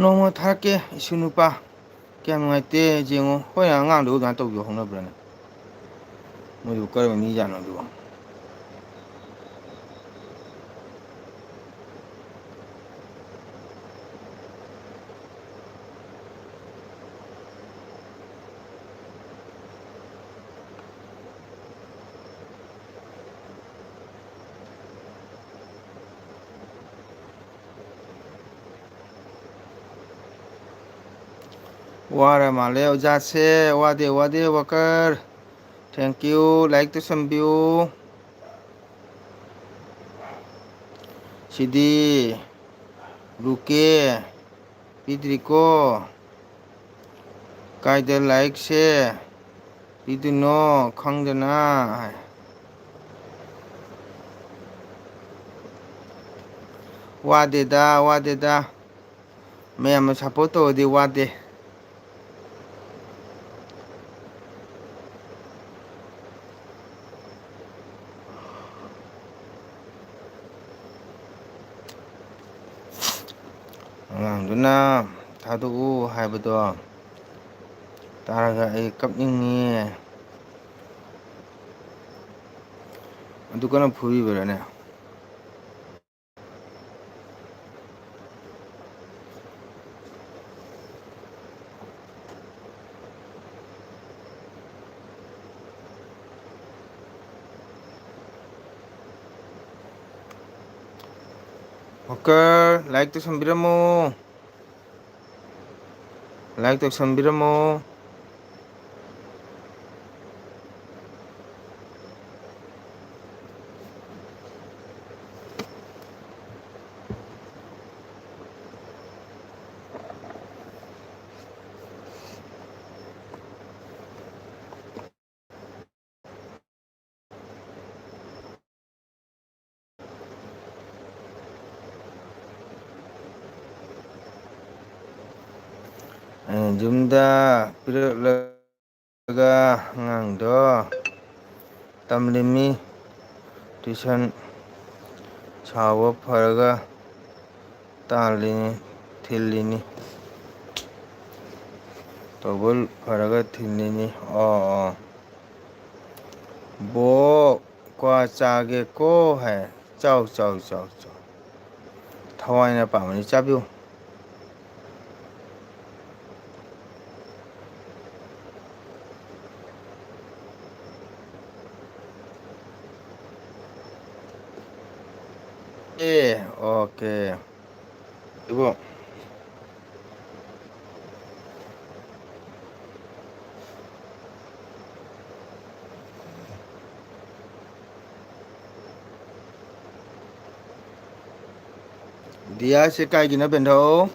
ꯅꯣꯡꯃ ꯊꯥꯔꯛꯀꯦ, ꯏꯁꯨ ꯅꯨꯄꯥ꯫ ꯀꯌꯥꯝ ꯅꯨꯡꯉꯥꯏꯇꯦ ꯌꯦꯡꯉꯣ꯫ ꯍꯣꯏ, ꯑꯉꯥꯡꯗꯨꯕꯨ ꯑꯗꯨꯃꯥꯏꯅ ꯇꯧꯕꯤꯌꯣ ꯍꯧꯅꯕ꯭ꯔꯅꯦ? ꯃꯣꯏꯗꯨꯕꯨ ꯀꯔꯝꯕ ꯃꯤ ꯖꯥꯠꯅꯣ ꯑꯗꯨꯕꯨ? ꯋꯥꯔ ꯃꯥꯜꯂꯦ ꯑꯣꯖꯥꯁꯦ꯫ ꯋꯥꯗꯦ, ꯋꯥꯗꯦ, ꯋꯥꯀꯔ꯫ Thank you. Like ꯇꯧꯁꯟꯕꯤꯌꯨ꯫ ꯁꯤꯗꯤ ꯕꯨꯀꯦ ꯄꯤꯗ꯭ꯔꯤꯀꯣ꯫ ꯀꯥꯏꯗ ꯂꯥꯏꯛꯁꯦ ꯄꯤꯗꯣꯏꯅꯣ ꯈꯪꯗꯅ ꯍꯥꯏ꯫ ꯋꯥꯗꯦꯗ, ꯋꯥꯗꯦꯗ꯫ ꯃꯌꯥꯝꯅ ꯁꯞꯄꯣꯔꯠ ꯇꯧꯔꯗꯤ ꯋꯥꯗꯦ꯫ ꯑꯉꯥꯡꯗꯨꯅ ꯊꯥꯗꯣꯛꯎ ꯍꯥꯏꯕꯗꯣ ꯇꯥꯔꯒ ꯑꯩ ꯀꯞꯅꯤꯡꯉꯤ꯫ ꯑꯗꯨ ꯀꯟꯅ ꯐꯨꯕꯤꯕ꯭ꯔꯥꯅꯦ? ꯋꯥꯀꯔ, ꯂꯥꯏꯛ ꯇꯧꯁꯟꯕꯤꯔꯝꯃꯣ꯫ ꯂꯥꯏꯛ ꯇꯧꯁꯟꯕꯤꯔꯝꯃꯣ꯫ ꯑꯩꯅ ꯌꯨꯝꯗ ꯄꯤꯔꯛꯂꯒ ꯑꯉꯥꯡꯗꯣ ꯇꯝꯂꯤꯝꯃꯤ꯫ ꯇꯨꯏꯁꯟ ꯁꯥꯎꯕ ꯐꯔꯒ ꯇꯥꯜꯂꯤꯅꯤ, ꯊꯤꯜꯂꯤꯅꯤ꯫ ꯇꯧꯕ ꯐꯔꯒ ꯊꯤꯜꯂꯤꯅꯤ꯫ ꯑꯣ, ꯑꯣ꯫ ꯕꯣꯛ, ꯀ꯭ꯋꯥ ꯆꯥꯒꯦꯀꯣ ꯍꯥꯏ꯫ ꯆꯥꯎ, ꯆꯥꯎ, ꯆꯥꯎ, ꯆꯥꯎ꯫ ꯊꯋꯥꯏꯅ ꯄꯥꯝꯕꯅꯤ, ꯆꯥꯕꯤꯌꯨ꯫ ꯑꯦ, ꯑꯣꯀꯦ꯫ ꯏꯕꯣ꯫ ꯗꯤꯌꯥꯁꯦ ꯀꯥꯏꯒꯤꯅꯣ, ꯕꯦꯟꯙꯧ?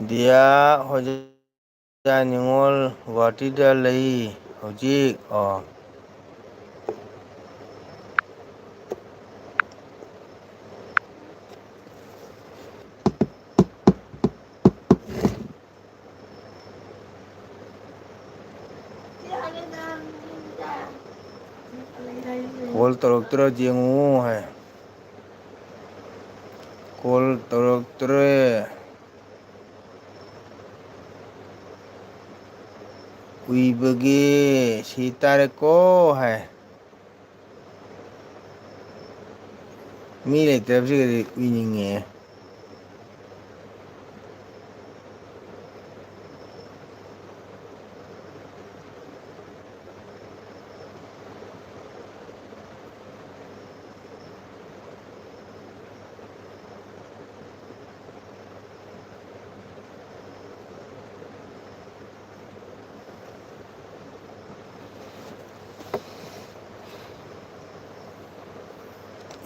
ꯗꯤꯌꯥ ꯍꯣꯏꯖꯥ ꯅꯤꯉꯣꯜ ꯒꯨꯍꯥꯇꯤꯗ ꯂꯩ ꯍꯧꯖꯤꯛ꯫ ꯑꯣ꯫ ꯀꯣꯜ ꯇꯧꯔꯛꯇ꯭ꯔꯥ ꯌꯦꯡꯉꯨ ꯍꯥꯏ꯫ ꯀꯣꯜ ꯇꯧꯔꯛꯇ꯭ꯔꯦ꯫ ꯎꯏꯕꯒꯤ ꯁꯤ ꯇꯥꯔꯦꯀꯣ ꯍꯥꯏ꯫ ꯃꯤ ꯂꯩꯇꯕꯁꯤꯒꯗꯤ ꯎꯏꯅꯤꯡꯉꯦ꯫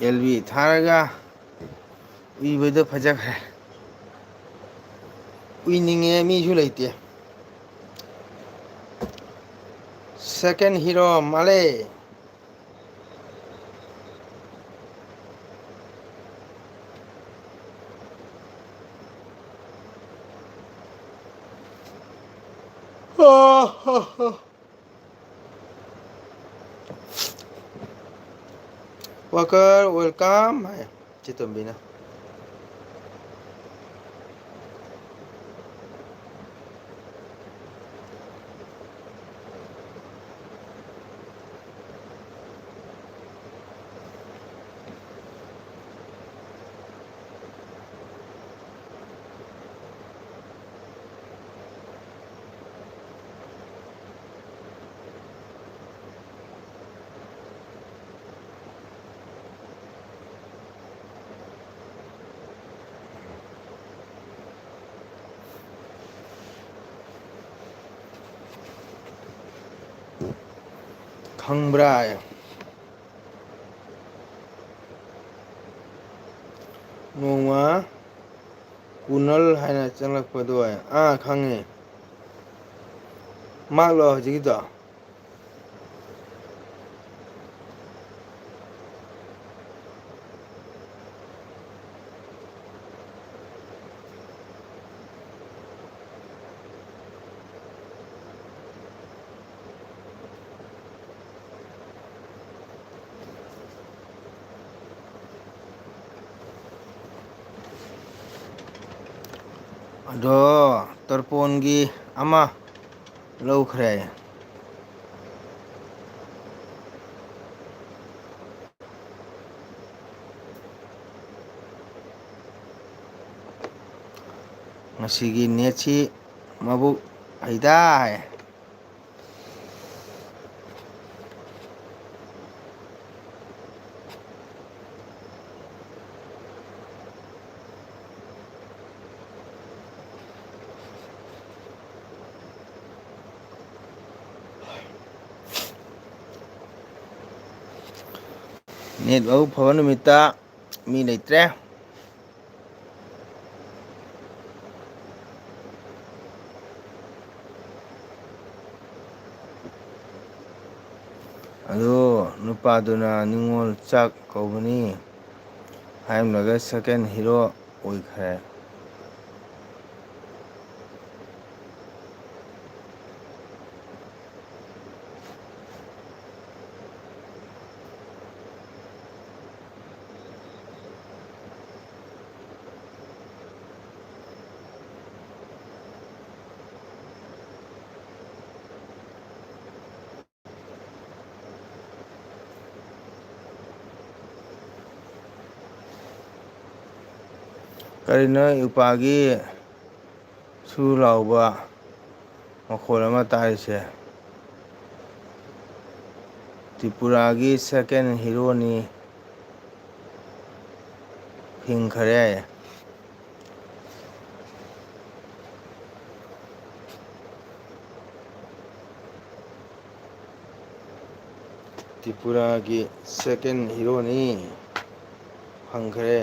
ꯑꯦꯜ ꯕꯤ ꯊꯥꯔꯒ ꯎꯏꯕꯗꯣ ꯐꯖꯈ꯭ꯔꯦ꯫ ꯎꯏꯅꯤꯡꯉꯦ, ꯃꯤꯁꯨ ꯂꯩꯇꯦ꯫ Second hero ꯃꯥꯜꯂꯦ꯫ Worker, welcome ꯍꯥꯏ ꯆꯦ ꯇꯣꯝꯕꯤꯅ꯫ ꯈꯪꯕ꯭ꯔꯥ? ꯅꯣꯡꯃ ꯀꯨꯅꯜ ꯍꯥꯏꯅ ꯆꯪꯂꯛꯄꯗꯣ꯫ ꯑꯥ, ꯈꯪꯉꯦ꯫ ꯃꯥꯛꯂꯣ ꯍꯧꯖꯤꯛꯀꯤꯗꯣ? ꯑꯗꯣ ꯇꯔꯄꯣꯟꯒꯤ ꯑꯃ ꯂꯧꯈ꯭ꯔꯦ꯫ ꯉꯁꯤꯒꯤ ꯅꯦꯠꯁꯤ ꯃꯕꯨꯛ ꯐꯩꯗꯥ ꯍꯥꯏ꯫ ꯅꯦꯠ ꯃꯕꯨꯛ ꯐꯕ ꯅꯨꯃꯤꯠꯇ ꯃꯤ ꯂꯩꯇ꯭ꯔꯦ꯫ ꯑꯗꯨ ꯅꯨꯄꯥꯗꯨꯅ ꯅꯤꯉꯣꯜ ꯆꯥꯛ ꯀꯧꯕꯅꯤ ꯍꯥꯏꯔꯝꯂꯒ second hero ꯑꯣꯏꯈ꯭ꯔꯦ꯫ ꯀꯔꯤꯅꯣ ꯏꯄꯥꯒꯤ ꯁꯨ ꯂꯥꯎꯕ ꯃꯈꯣꯜ ꯑꯃ ꯇꯥꯔꯤꯁꯦ? ꯇ꯭ꯔꯤꯄꯨꯔꯥꯒꯤ second heroꯅꯤ, ꯍꯤꯡꯈꯔꯦ꯫ ꯇ꯭ꯔꯤꯄꯨꯔꯥꯒꯤ second heroꯅꯤ, ꯐꯪꯈ꯭ꯔꯦ꯫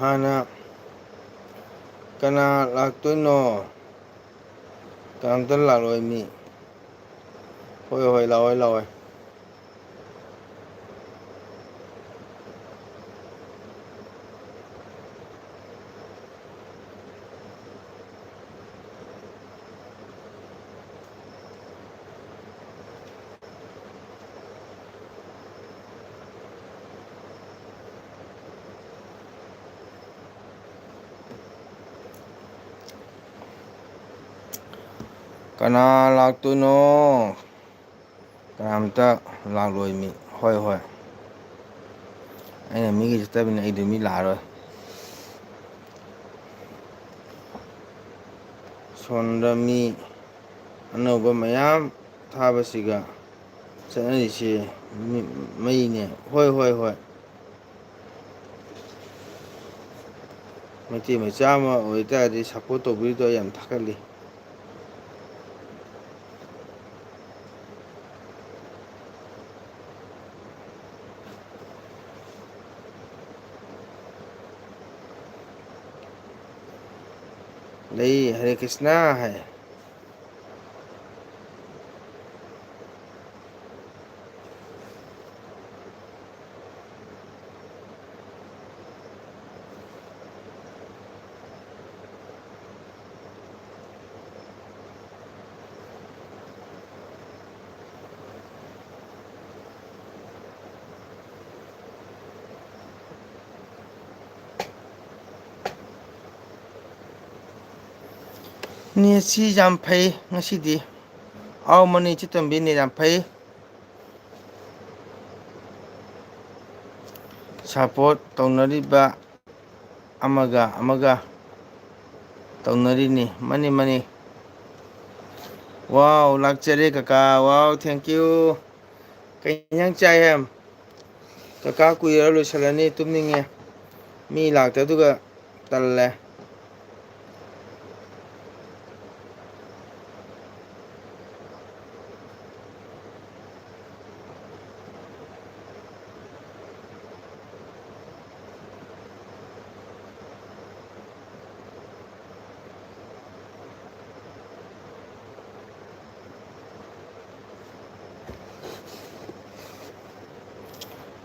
ꯍꯥꯟꯅ ꯀꯅꯥ ꯂꯥꯛꯇꯣꯏꯅꯣ? ꯀꯅꯥꯝꯇ ꯂꯥꯛꯂꯣꯏ ꯃꯤ꯫ ꯍꯣꯏ, ꯍꯣꯏ, ꯂꯥꯛꯑꯣꯏ, ꯂꯥꯛꯑꯣꯏ꯫ ꯀꯅꯥ ꯂꯥꯛꯇꯣꯏꯅꯣ? ꯀꯅꯥꯝꯇ ꯂꯥꯛꯂꯣꯏ ꯃꯤ꯫ ꯍꯣꯏ, ꯍꯣꯏ꯫ ꯑꯩꯅ ꯃꯤꯒꯤ ꯆꯠꯇꯕꯅꯤ, ꯑꯩꯗꯤ ꯃꯤ ꯂꯥꯛꯑꯔꯣꯏ꯫ ꯁꯣꯝꯗ ꯃꯤ ꯑꯅꯧꯕ ꯃꯌꯥꯝ ꯊꯥꯕꯁꯤꯒ ꯆꯠꯅꯔꯤꯁꯦ ꯃꯤ-, ꯃꯩꯅꯦ꯫ ꯍꯣꯏ, ꯍꯣꯏ, ꯍꯣꯏ꯫ ꯃꯩꯇꯩ ꯃꯆꯥ ꯑꯃ ꯑꯣꯏꯇꯥꯔꯗꯤ support ꯇꯧꯕꯤꯔꯤꯗꯣ ꯑꯩ ꯌꯥꯝ ꯊꯥꯒꯠꯂꯤ꯫ ꯂꯩ, ꯍꯔꯦ ꯀ꯭ꯔꯤꯁꯅ ꯍꯥꯏ꯫ ꯅꯦꯠꯁꯤ ꯌꯥꯝ ꯐꯩ ꯉꯁꯤꯗꯤ꯫ ꯑꯥꯎ, ꯃꯅꯤ ꯆꯤꯠꯇꯣꯝꯕꯤ, ꯅꯦꯠ ꯌꯥꯝ ꯐꯩ꯫ Support ꯇꯧꯅꯔꯤꯕ ꯑꯃꯒ ꯑꯃꯒ ꯇꯧꯅꯔꯤꯅꯤ꯫ Money, money. ꯋꯥꯎ, ꯂꯥꯛꯆꯔꯦ ꯀꯀꯥ꯫ ꯋꯥꯎ, thank you꯫ ꯀꯩ ꯏꯟꯖꯥꯡ ꯆꯥꯏ ꯍꯥꯏꯝ? ꯀꯀꯥ ꯀꯨꯏꯔ ꯂꯣꯏꯁꯜꯂꯅꯤ, ꯇꯨꯝꯅꯤꯡꯉꯦ꯫ ꯃꯤ ꯂꯥꯛꯇꯦ ꯑꯗꯨꯒ ꯇꯜꯂꯦ꯫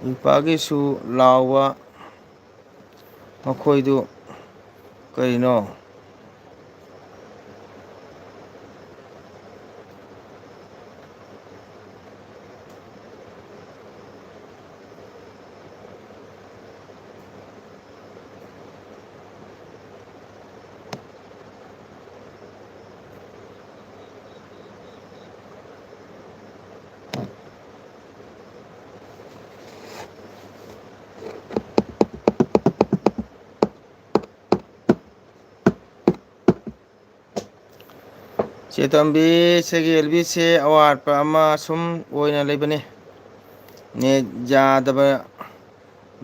ꯅꯨꯄꯥꯒꯤꯁꯨ ꯂꯥꯎꯕ ꯃꯈꯣꯏꯗꯨ ꯀꯔꯤꯅꯣ? ꯆꯦꯇꯣꯝꯕꯤ, ꯁꯤꯒꯤ ꯑꯦꯜ ꯕꯤꯁꯦ ꯑꯋꯥꯠꯄ ꯑꯃ ꯁꯨꯝ ꯑꯣꯏꯅ ꯂꯩꯕꯅꯤ꯫ ꯅꯦꯠ ꯌꯥꯗꯕ,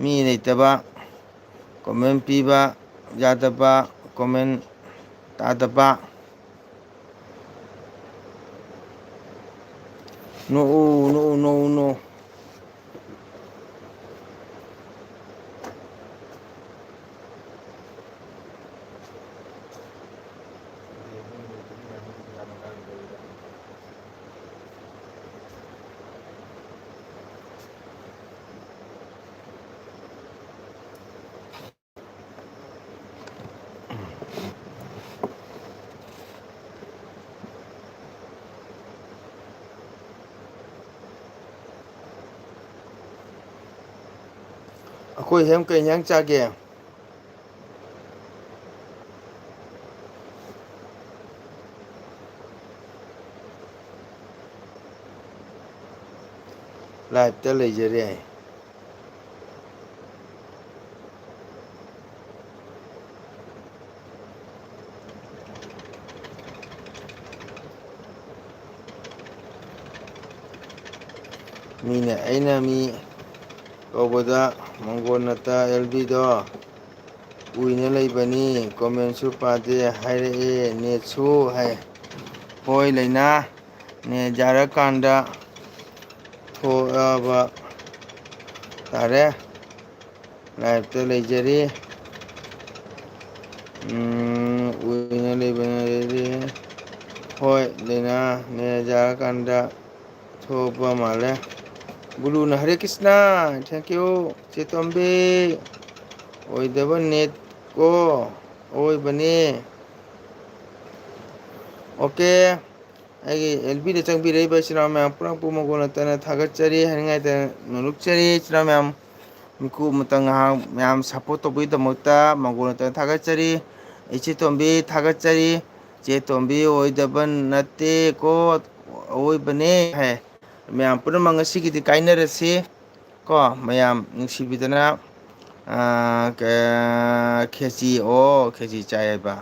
ꯃꯤ ꯂꯩꯇꯕ, ꯀꯣꯃꯦꯟ ꯄꯤꯕ ꯌꯥꯗꯕ, ꯀꯣꯃꯦꯟ ꯇꯥꯗꯕ꯫ ꯅꯣꯛꯎ, ꯅꯣꯛꯎ, ꯅꯣꯛꯎ, ꯅꯣꯛꯎ꯫ ꯑꯩꯈꯣꯏ ꯍꯦꯝ ꯀꯩ ꯏꯟꯖꯥꯡ ꯆꯥꯒꯦ? ꯂꯥꯏꯞꯇ ꯂꯩꯖꯔꯤ ꯍꯥꯏ꯫ ꯃꯤꯅ, ꯑꯩꯅ ꯃꯤ ꯀꯧꯕꯗ ꯃꯪꯒꯣꯟ ꯅꯠꯇ ꯑꯦꯜ ꯕꯤꯗꯣ ꯎꯏꯅ ꯂꯩꯕꯅꯤ, ꯀꯣꯃꯦꯟꯁꯨ ꯄꯥꯗꯦ ꯍꯥꯏꯔꯛꯑꯦ, ꯅꯦꯠꯁꯨ ꯍꯥꯏ꯫ ꯍꯣꯏ ꯂꯩꯅꯥ, ꯅꯦꯠ ꯌꯥꯔꯀꯥꯟꯗ ꯊꯣꯛꯑꯕ ꯇꯥꯔꯦ꯫ ꯂꯥꯏꯞꯇ ꯂꯩꯖꯔꯤ꯫ ꯎꯝ, ꯎꯏꯅ ꯂꯩꯕꯅꯤ꯫ ꯍꯣꯏ, ꯂꯩꯅꯥ ꯅꯦꯠ ꯌꯥꯔꯀꯥꯟꯗ ꯊꯣꯛꯄ ꯃꯥꯜꯂꯦ꯫ ꯒꯨꯔꯨꯅ ꯍꯔꯦ ꯀ꯭ꯔꯤꯁꯅ, thank you꯫ ꯆꯦ ꯇꯣꯝꯕꯤ, ꯑꯣꯏꯗꯕ ꯅꯦꯠ ꯀꯣ, ꯑꯋꯣꯏꯕꯅꯦ꯫ ꯑꯣꯀꯦ, ꯑꯩꯒꯤ ꯑꯦꯜ ꯕꯤꯗ ꯆꯪꯕꯤꯔꯛꯏꯕ ꯏꯆꯤꯟ ꯏꯅꯥꯎ ꯃꯌꯥꯝ ꯄꯨꯝꯅꯃꯛꯄꯨ ꯃꯒꯣꯟ ꯅꯠꯇꯅ ꯊꯥꯒꯠꯆꯔꯤ, ꯍꯥꯏꯅꯤꯡꯉꯥꯏꯗ ꯅꯣꯂꯨꯛꯆꯔꯤ꯫ ꯏꯆꯤꯟ ꯏꯅꯥꯎ ꯃꯌꯥꯝ, ꯃꯤꯀꯨꯞ ꯑꯃꯇꯪ ꯉꯥꯏꯍꯥꯛ ꯃꯌꯥꯝ ꯁꯞꯄꯣꯔꯠ ꯇꯧꯕꯒꯤꯗꯃꯛꯇ ꯃꯒꯣꯟ ꯅꯠꯇꯅ ꯊꯥꯒꯠꯆꯔꯤ꯫ ꯏꯆꯦ ꯇꯣꯝꯕꯤ ꯊꯥꯒꯠꯆꯔꯤ꯫ ꯆꯦ ꯇꯣꯝꯕꯤ ꯑꯣꯏꯗꯕ ꯅꯠꯇꯦꯀꯣ, ꯑꯋꯣꯏꯕꯅꯦ ꯍꯥꯏ꯫ ꯃꯌꯥꯝ ꯄꯨꯝꯅꯃꯛ ꯉꯁꯤꯒꯤꯗꯤ ꯀꯥꯏꯅꯔꯁꯤ ꯀꯣ, ꯃꯌꯥꯝ ꯅꯨꯡꯁꯤꯕꯤꯗꯅ, ꯑꯥ, ꯀ-, ꯈꯦꯆꯤ, ꯑꯣ, ꯈꯦꯆꯤ ꯆꯥꯏ ꯍꯥꯏꯕ꯫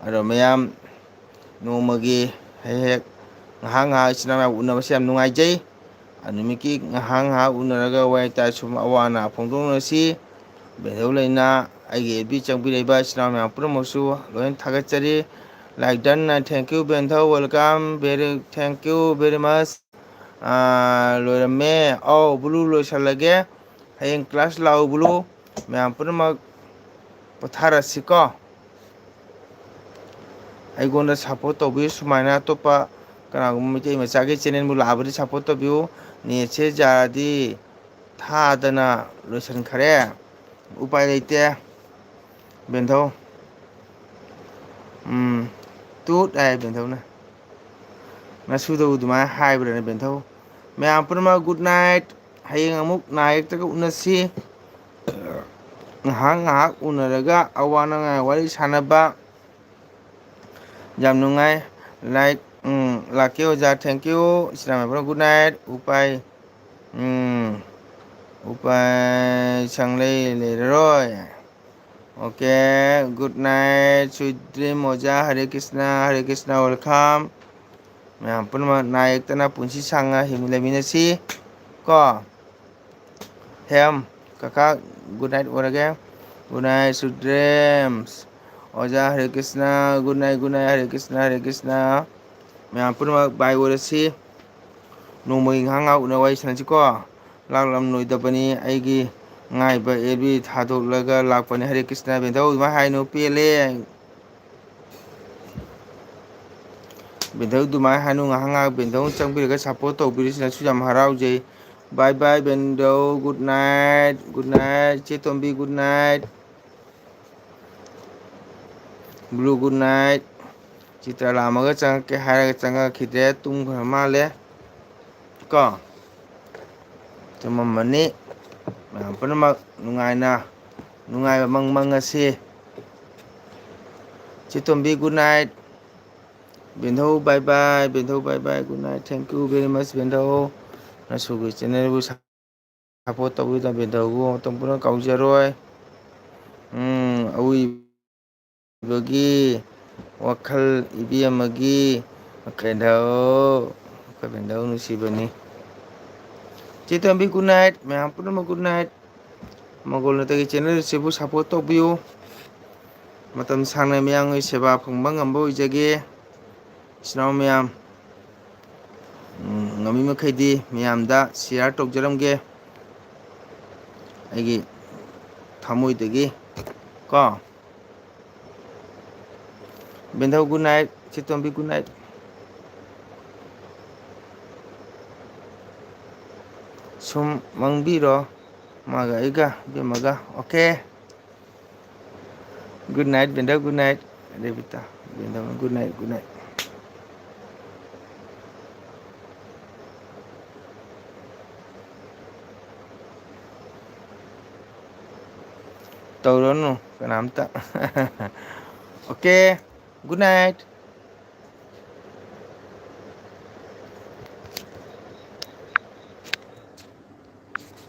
ꯑꯗꯣ ꯃꯌꯥꯝ ꯅꯣꯡꯃꯒꯤ ꯍꯦꯛ ꯍꯦꯛ ꯉꯥꯏꯍꯥꯛ ꯉꯥꯏꯍꯥꯛ ꯏꯆꯤꯟ ꯏꯅꯥꯎ ꯃꯌꯥꯝ ꯎꯅꯕꯁꯦ ꯌꯥꯝ ꯅꯨꯡꯉꯥꯏꯖꯩ꯫ ꯑ, ꯅꯨꯃꯤꯠꯀꯤ ꯉꯥꯏꯍꯥꯛ ꯉꯥꯏꯍꯥꯛ ꯎꯅꯔꯒ ꯋꯥꯔꯤ ꯋꯥꯇꯥꯏ ꯁꯨꯝ ꯑꯋꯥ ꯑꯅꯥ ꯐꯣꯡꯗꯣꯛꯅꯁꯤ꯫ ꯕꯦꯟꯊꯧ ꯂꯩꯅ ꯑꯩꯒꯤ ꯑꯦꯐ ꯕꯤ ꯆꯪꯕꯤꯔꯛꯏꯕ ꯏꯆꯤꯟ ꯏꯅꯥꯎ ꯃꯌꯥꯝ ꯄꯨꯝꯅꯃꯛꯁꯨ ꯂꯣꯏꯅ ꯊꯥꯒꯠꯆꯔꯤ꯫ Like done, thank you ꯕꯦꯟꯊꯧ, welcome, very, thank you very much꯫ ꯑꯥ, ꯂꯣꯏꯔꯝꯃꯦ꯫ ꯑꯧ, ꯕ꯭ꯂꯨ ꯂꯣꯏꯁꯜꯂꯒꯦ꯫ ꯍꯌꯦꯡ ꯀ꯭ꯂꯥꯁ ꯂꯥꯛꯎ ꯕ꯭ꯂꯨ꯫ ꯃꯌꯥꯝ ꯄꯨꯝꯅꯃꯛ ꯄꯣꯊꯥꯔꯁꯤꯀꯣ꯫ ꯑꯩꯉꯣꯟꯗ ꯁꯞꯄꯣꯔꯠ ꯇꯧꯕꯤꯌꯨ꯫ ꯁꯨꯃꯥꯏꯅ ꯑꯇꯣꯞꯄ ꯀꯅꯥꯒꯨꯝꯕ ꯃꯩꯇꯩ ꯃꯆꯥꯒꯤ ꯆꯦꯅꯦꯜꯕꯨ ꯂꯥꯛꯑꯕꯗꯤ ꯁꯞꯄꯣꯔꯠ ꯇꯧꯕꯤꯌꯨ꯫ ꯅꯦꯠꯁꯦ ꯌꯥꯔꯗꯤ ꯊꯥꯗꯅ ꯂꯣꯏꯁꯤꯟꯈꯔꯦ꯫ ꯎꯄꯥꯏ ꯂꯩꯇꯦ꯫ ꯕꯦꯟꯊꯧ꯫ ꯎꯝ, ꯇꯨꯠ ꯍꯥꯏ ꯕꯦꯟꯊꯧꯅ꯫ ꯅꯁꯨꯗꯕꯨ ꯑꯗꯨꯃꯥꯏꯅ ꯍꯥꯏꯕ꯭ꯔꯅꯦ ꯕꯦꯟꯊꯧ? ꯃꯌꯥꯝ ꯄꯨꯝꯅꯃꯛ ꯒꯨꯗ ꯅꯥꯏꯠ꯫ ꯍꯌꯦꯡ ꯑꯃꯨꯛ ꯅꯥꯏꯠꯇꯒ ꯎꯅꯁꯤ꯫ ꯉꯥꯏꯍꯥꯛ ꯉꯥꯏꯍꯥꯛ ꯎꯅꯔꯒ ꯑꯋꯥ ꯅꯨꯡꯉꯥꯏ ꯋꯥꯔꯤ ꯁꯥꯟꯅꯕ꯫ ꯌꯥꯝ ꯅꯨꯡꯉꯥꯏ꯫ ꯂꯥꯏꯛ, ꯎꯝ, ꯂꯥꯛꯀꯦ ꯑꯣꯖꯥ, thank you꯫ ꯏꯆꯤꯟ ꯏꯅꯥꯎ ꯃꯌꯥꯝ ꯄꯨꯝꯅꯃꯛ ꯒꯨꯗ ꯅꯥꯏꯠ꯫ ꯎꯄꯥꯏ, ꯎꯝ, ꯎꯄꯥꯏ ꯁꯪꯂꯩ ꯂꯩꯔꯔꯣꯏ꯫ Okay, good night, sweet dream ꯑꯣꯖꯥ꯫ ꯍꯔꯦ ꯀ꯭ꯔꯤꯁꯅ, ꯍꯔꯦ ꯀ꯭ꯔꯤꯁꯅ, welcome꯫ ꯃꯌꯥꯝ ꯄꯨꯝꯅꯃꯛ ꯅꯥ ꯌꯦꯛꯇꯅ ꯄꯨꯟꯁꯤ ꯁꯥꯡꯅ ꯍꯤꯡ-, ꯂꯩꯃꯤꯟꯅꯁꯤ ꯀꯣ꯫ ꯍꯦꯝ, ꯀꯀꯥ, ꯒꯨꯗ ꯅꯥꯏꯠ ꯑꯣꯏꯔꯒꯦ꯫ Good night, sweet dreams꯫ ꯑꯣꯖꯥ Hare Krishna, good night, good night, Hare Krishna, ꯍꯔꯦ ꯀ꯭ꯔꯤꯁꯅ꯫ ꯃꯌꯥꯝ ꯄꯨꯝꯅꯃꯛ ꯕꯥꯏ ꯑꯣꯏꯔꯁꯤ꯫ ꯅꯣꯡꯃꯒꯤ ꯉꯥꯏꯍꯥꯛ ꯉꯥꯏꯍꯥꯛ ꯎꯅ ꯋꯥꯔꯤ ꯁꯥꯟꯅꯁꯤꯀꯣ꯫ ꯂꯥꯛꯂꯝꯂꯣꯏꯗꯕꯅꯤ, ꯑꯩꯒꯤ ꯉꯥꯏꯕ ꯑꯦꯜꯕꯤ ꯊꯥꯗꯣꯛꯂꯒ ꯂꯥꯛꯄꯅꯤ꯫ ꯍꯔꯦ ꯀ꯭ꯔꯤꯁꯅ ꯕꯦꯟꯊꯧ, ꯑꯗꯨꯃꯥꯏꯅ ꯍꯥꯏꯅꯨ, ꯄꯦꯜꯂꯦ꯫ ꯕꯦꯟꯊꯧ ꯑꯗꯨꯃꯥꯏꯅ ꯍꯥꯏꯅꯨ, ꯉꯥꯏꯍꯥꯛ ꯉꯥꯏꯍꯥꯛ ꯕꯦꯟꯊꯧ ꯆꯪꯕꯤꯔꯒ ꯁꯞꯄꯣꯔꯠ ꯇꯧꯕꯤꯔꯤꯁꯤꯅꯁꯨ ꯌꯥꯝ ꯍꯔꯥꯎꯖꯩ꯫ Bye bye, ꯕꯦꯟꯗꯧ, good night, good night, ꯆꯦ ꯇꯣꯝꯕꯤ, good night, blue, good night. ꯆꯤꯇ꯭ꯔ ꯂꯥꯝꯃꯒ ꯆꯪꯉꯛꯀꯦ ꯍꯥꯏꯔꯒ ꯆꯪꯉꯛꯈꯤꯗ꯭ꯔꯦ, ꯇꯨꯝꯈ꯭ꯔ ꯃꯥꯜꯂꯦ ꯀꯣ꯫ ꯇꯨꯝꯃꯝꯃꯅꯤ꯫ ꯃꯌꯥꯝ ꯄꯨꯝꯅꯃꯛ ꯅꯨꯡꯉꯥꯏꯅ, ꯅꯨꯡꯉꯥꯏꯕ ꯃꯪ ꯃꯪꯉꯁꯤ꯫ ꯆꯦ ꯇꯣꯝꯕꯤ, good night. ꯕꯦꯟꯗꯧ, bye bye. ꯕꯦꯟꯗꯧ, bye bye, good night, thank you very much, ꯕꯦꯟꯗꯧ꯫ ꯅꯁꯨꯒꯤ channelꯕꯨ support ꯇꯧꯕꯤꯗꯕ ꯕꯦꯟꯗꯧꯕꯨ ꯃꯇꯝ ꯄꯨꯝꯅꯃꯛ ꯀꯥꯎꯖꯔꯣꯏ꯫ ꯎꯝ, ꯑꯋꯣꯏꯕꯒꯤ ꯋꯥꯈꯜ ꯏꯕꯦꯝꯃꯒꯤ ꯕꯦꯟꯗꯧ, ꯑꯩꯈꯣꯏ ꯕꯦꯟꯗꯧ ꯅꯨꯡꯁꯤꯕꯅꯤ꯫ ꯆꯦ ꯇꯣꯝꯕꯤ, good night. ꯃꯌꯥꯝ ꯄꯨꯝꯅꯃꯛ good night. ꯃꯒꯣꯜ ꯅꯠꯇꯒꯤ channelꯁꯤꯕꯨ support ꯇꯧꯕꯤꯌꯨ꯫ ꯃꯇꯝ ꯁꯥꯡꯅ ꯃꯌꯥꯝꯒꯤ ꯁꯦꯕꯥ ꯐꯪꯕ ꯉꯝꯕ ꯑꯣꯏꯖꯒꯦ꯫ ꯏꯆꯤꯟ ꯏꯅꯥꯎ ꯃꯌꯥꯝ, ꯎꯝ, ꯉꯝꯃꯤ ꯃꯈꯩꯗꯤ ꯃꯌꯥꯝꯗ share ꯇꯧꯖꯔꯝꯒꯦ ꯑꯩꯒꯤ ꯊꯃꯣꯏꯗꯒꯤ ꯀꯣ꯫ ꯕꯦꯟꯗꯧ, good night. ꯆꯦꯇꯣꯝꯕꯤ, good night. ꯁꯨꯝ ꯃꯪꯕꯤꯔꯣ, ꯃꯥꯒ ꯑꯩꯒ, ꯏꯕꯦꯝꯃꯒ꯫ Okay. Good night, ꯕꯦꯟꯗꯧ, good night. ꯔꯦꯕꯤꯇꯥ, ꯕꯦꯟꯗꯧ, good night, good night. ꯇꯧꯔꯅꯨ ꯀꯅꯥꯝꯇ꯫ Okay, good night.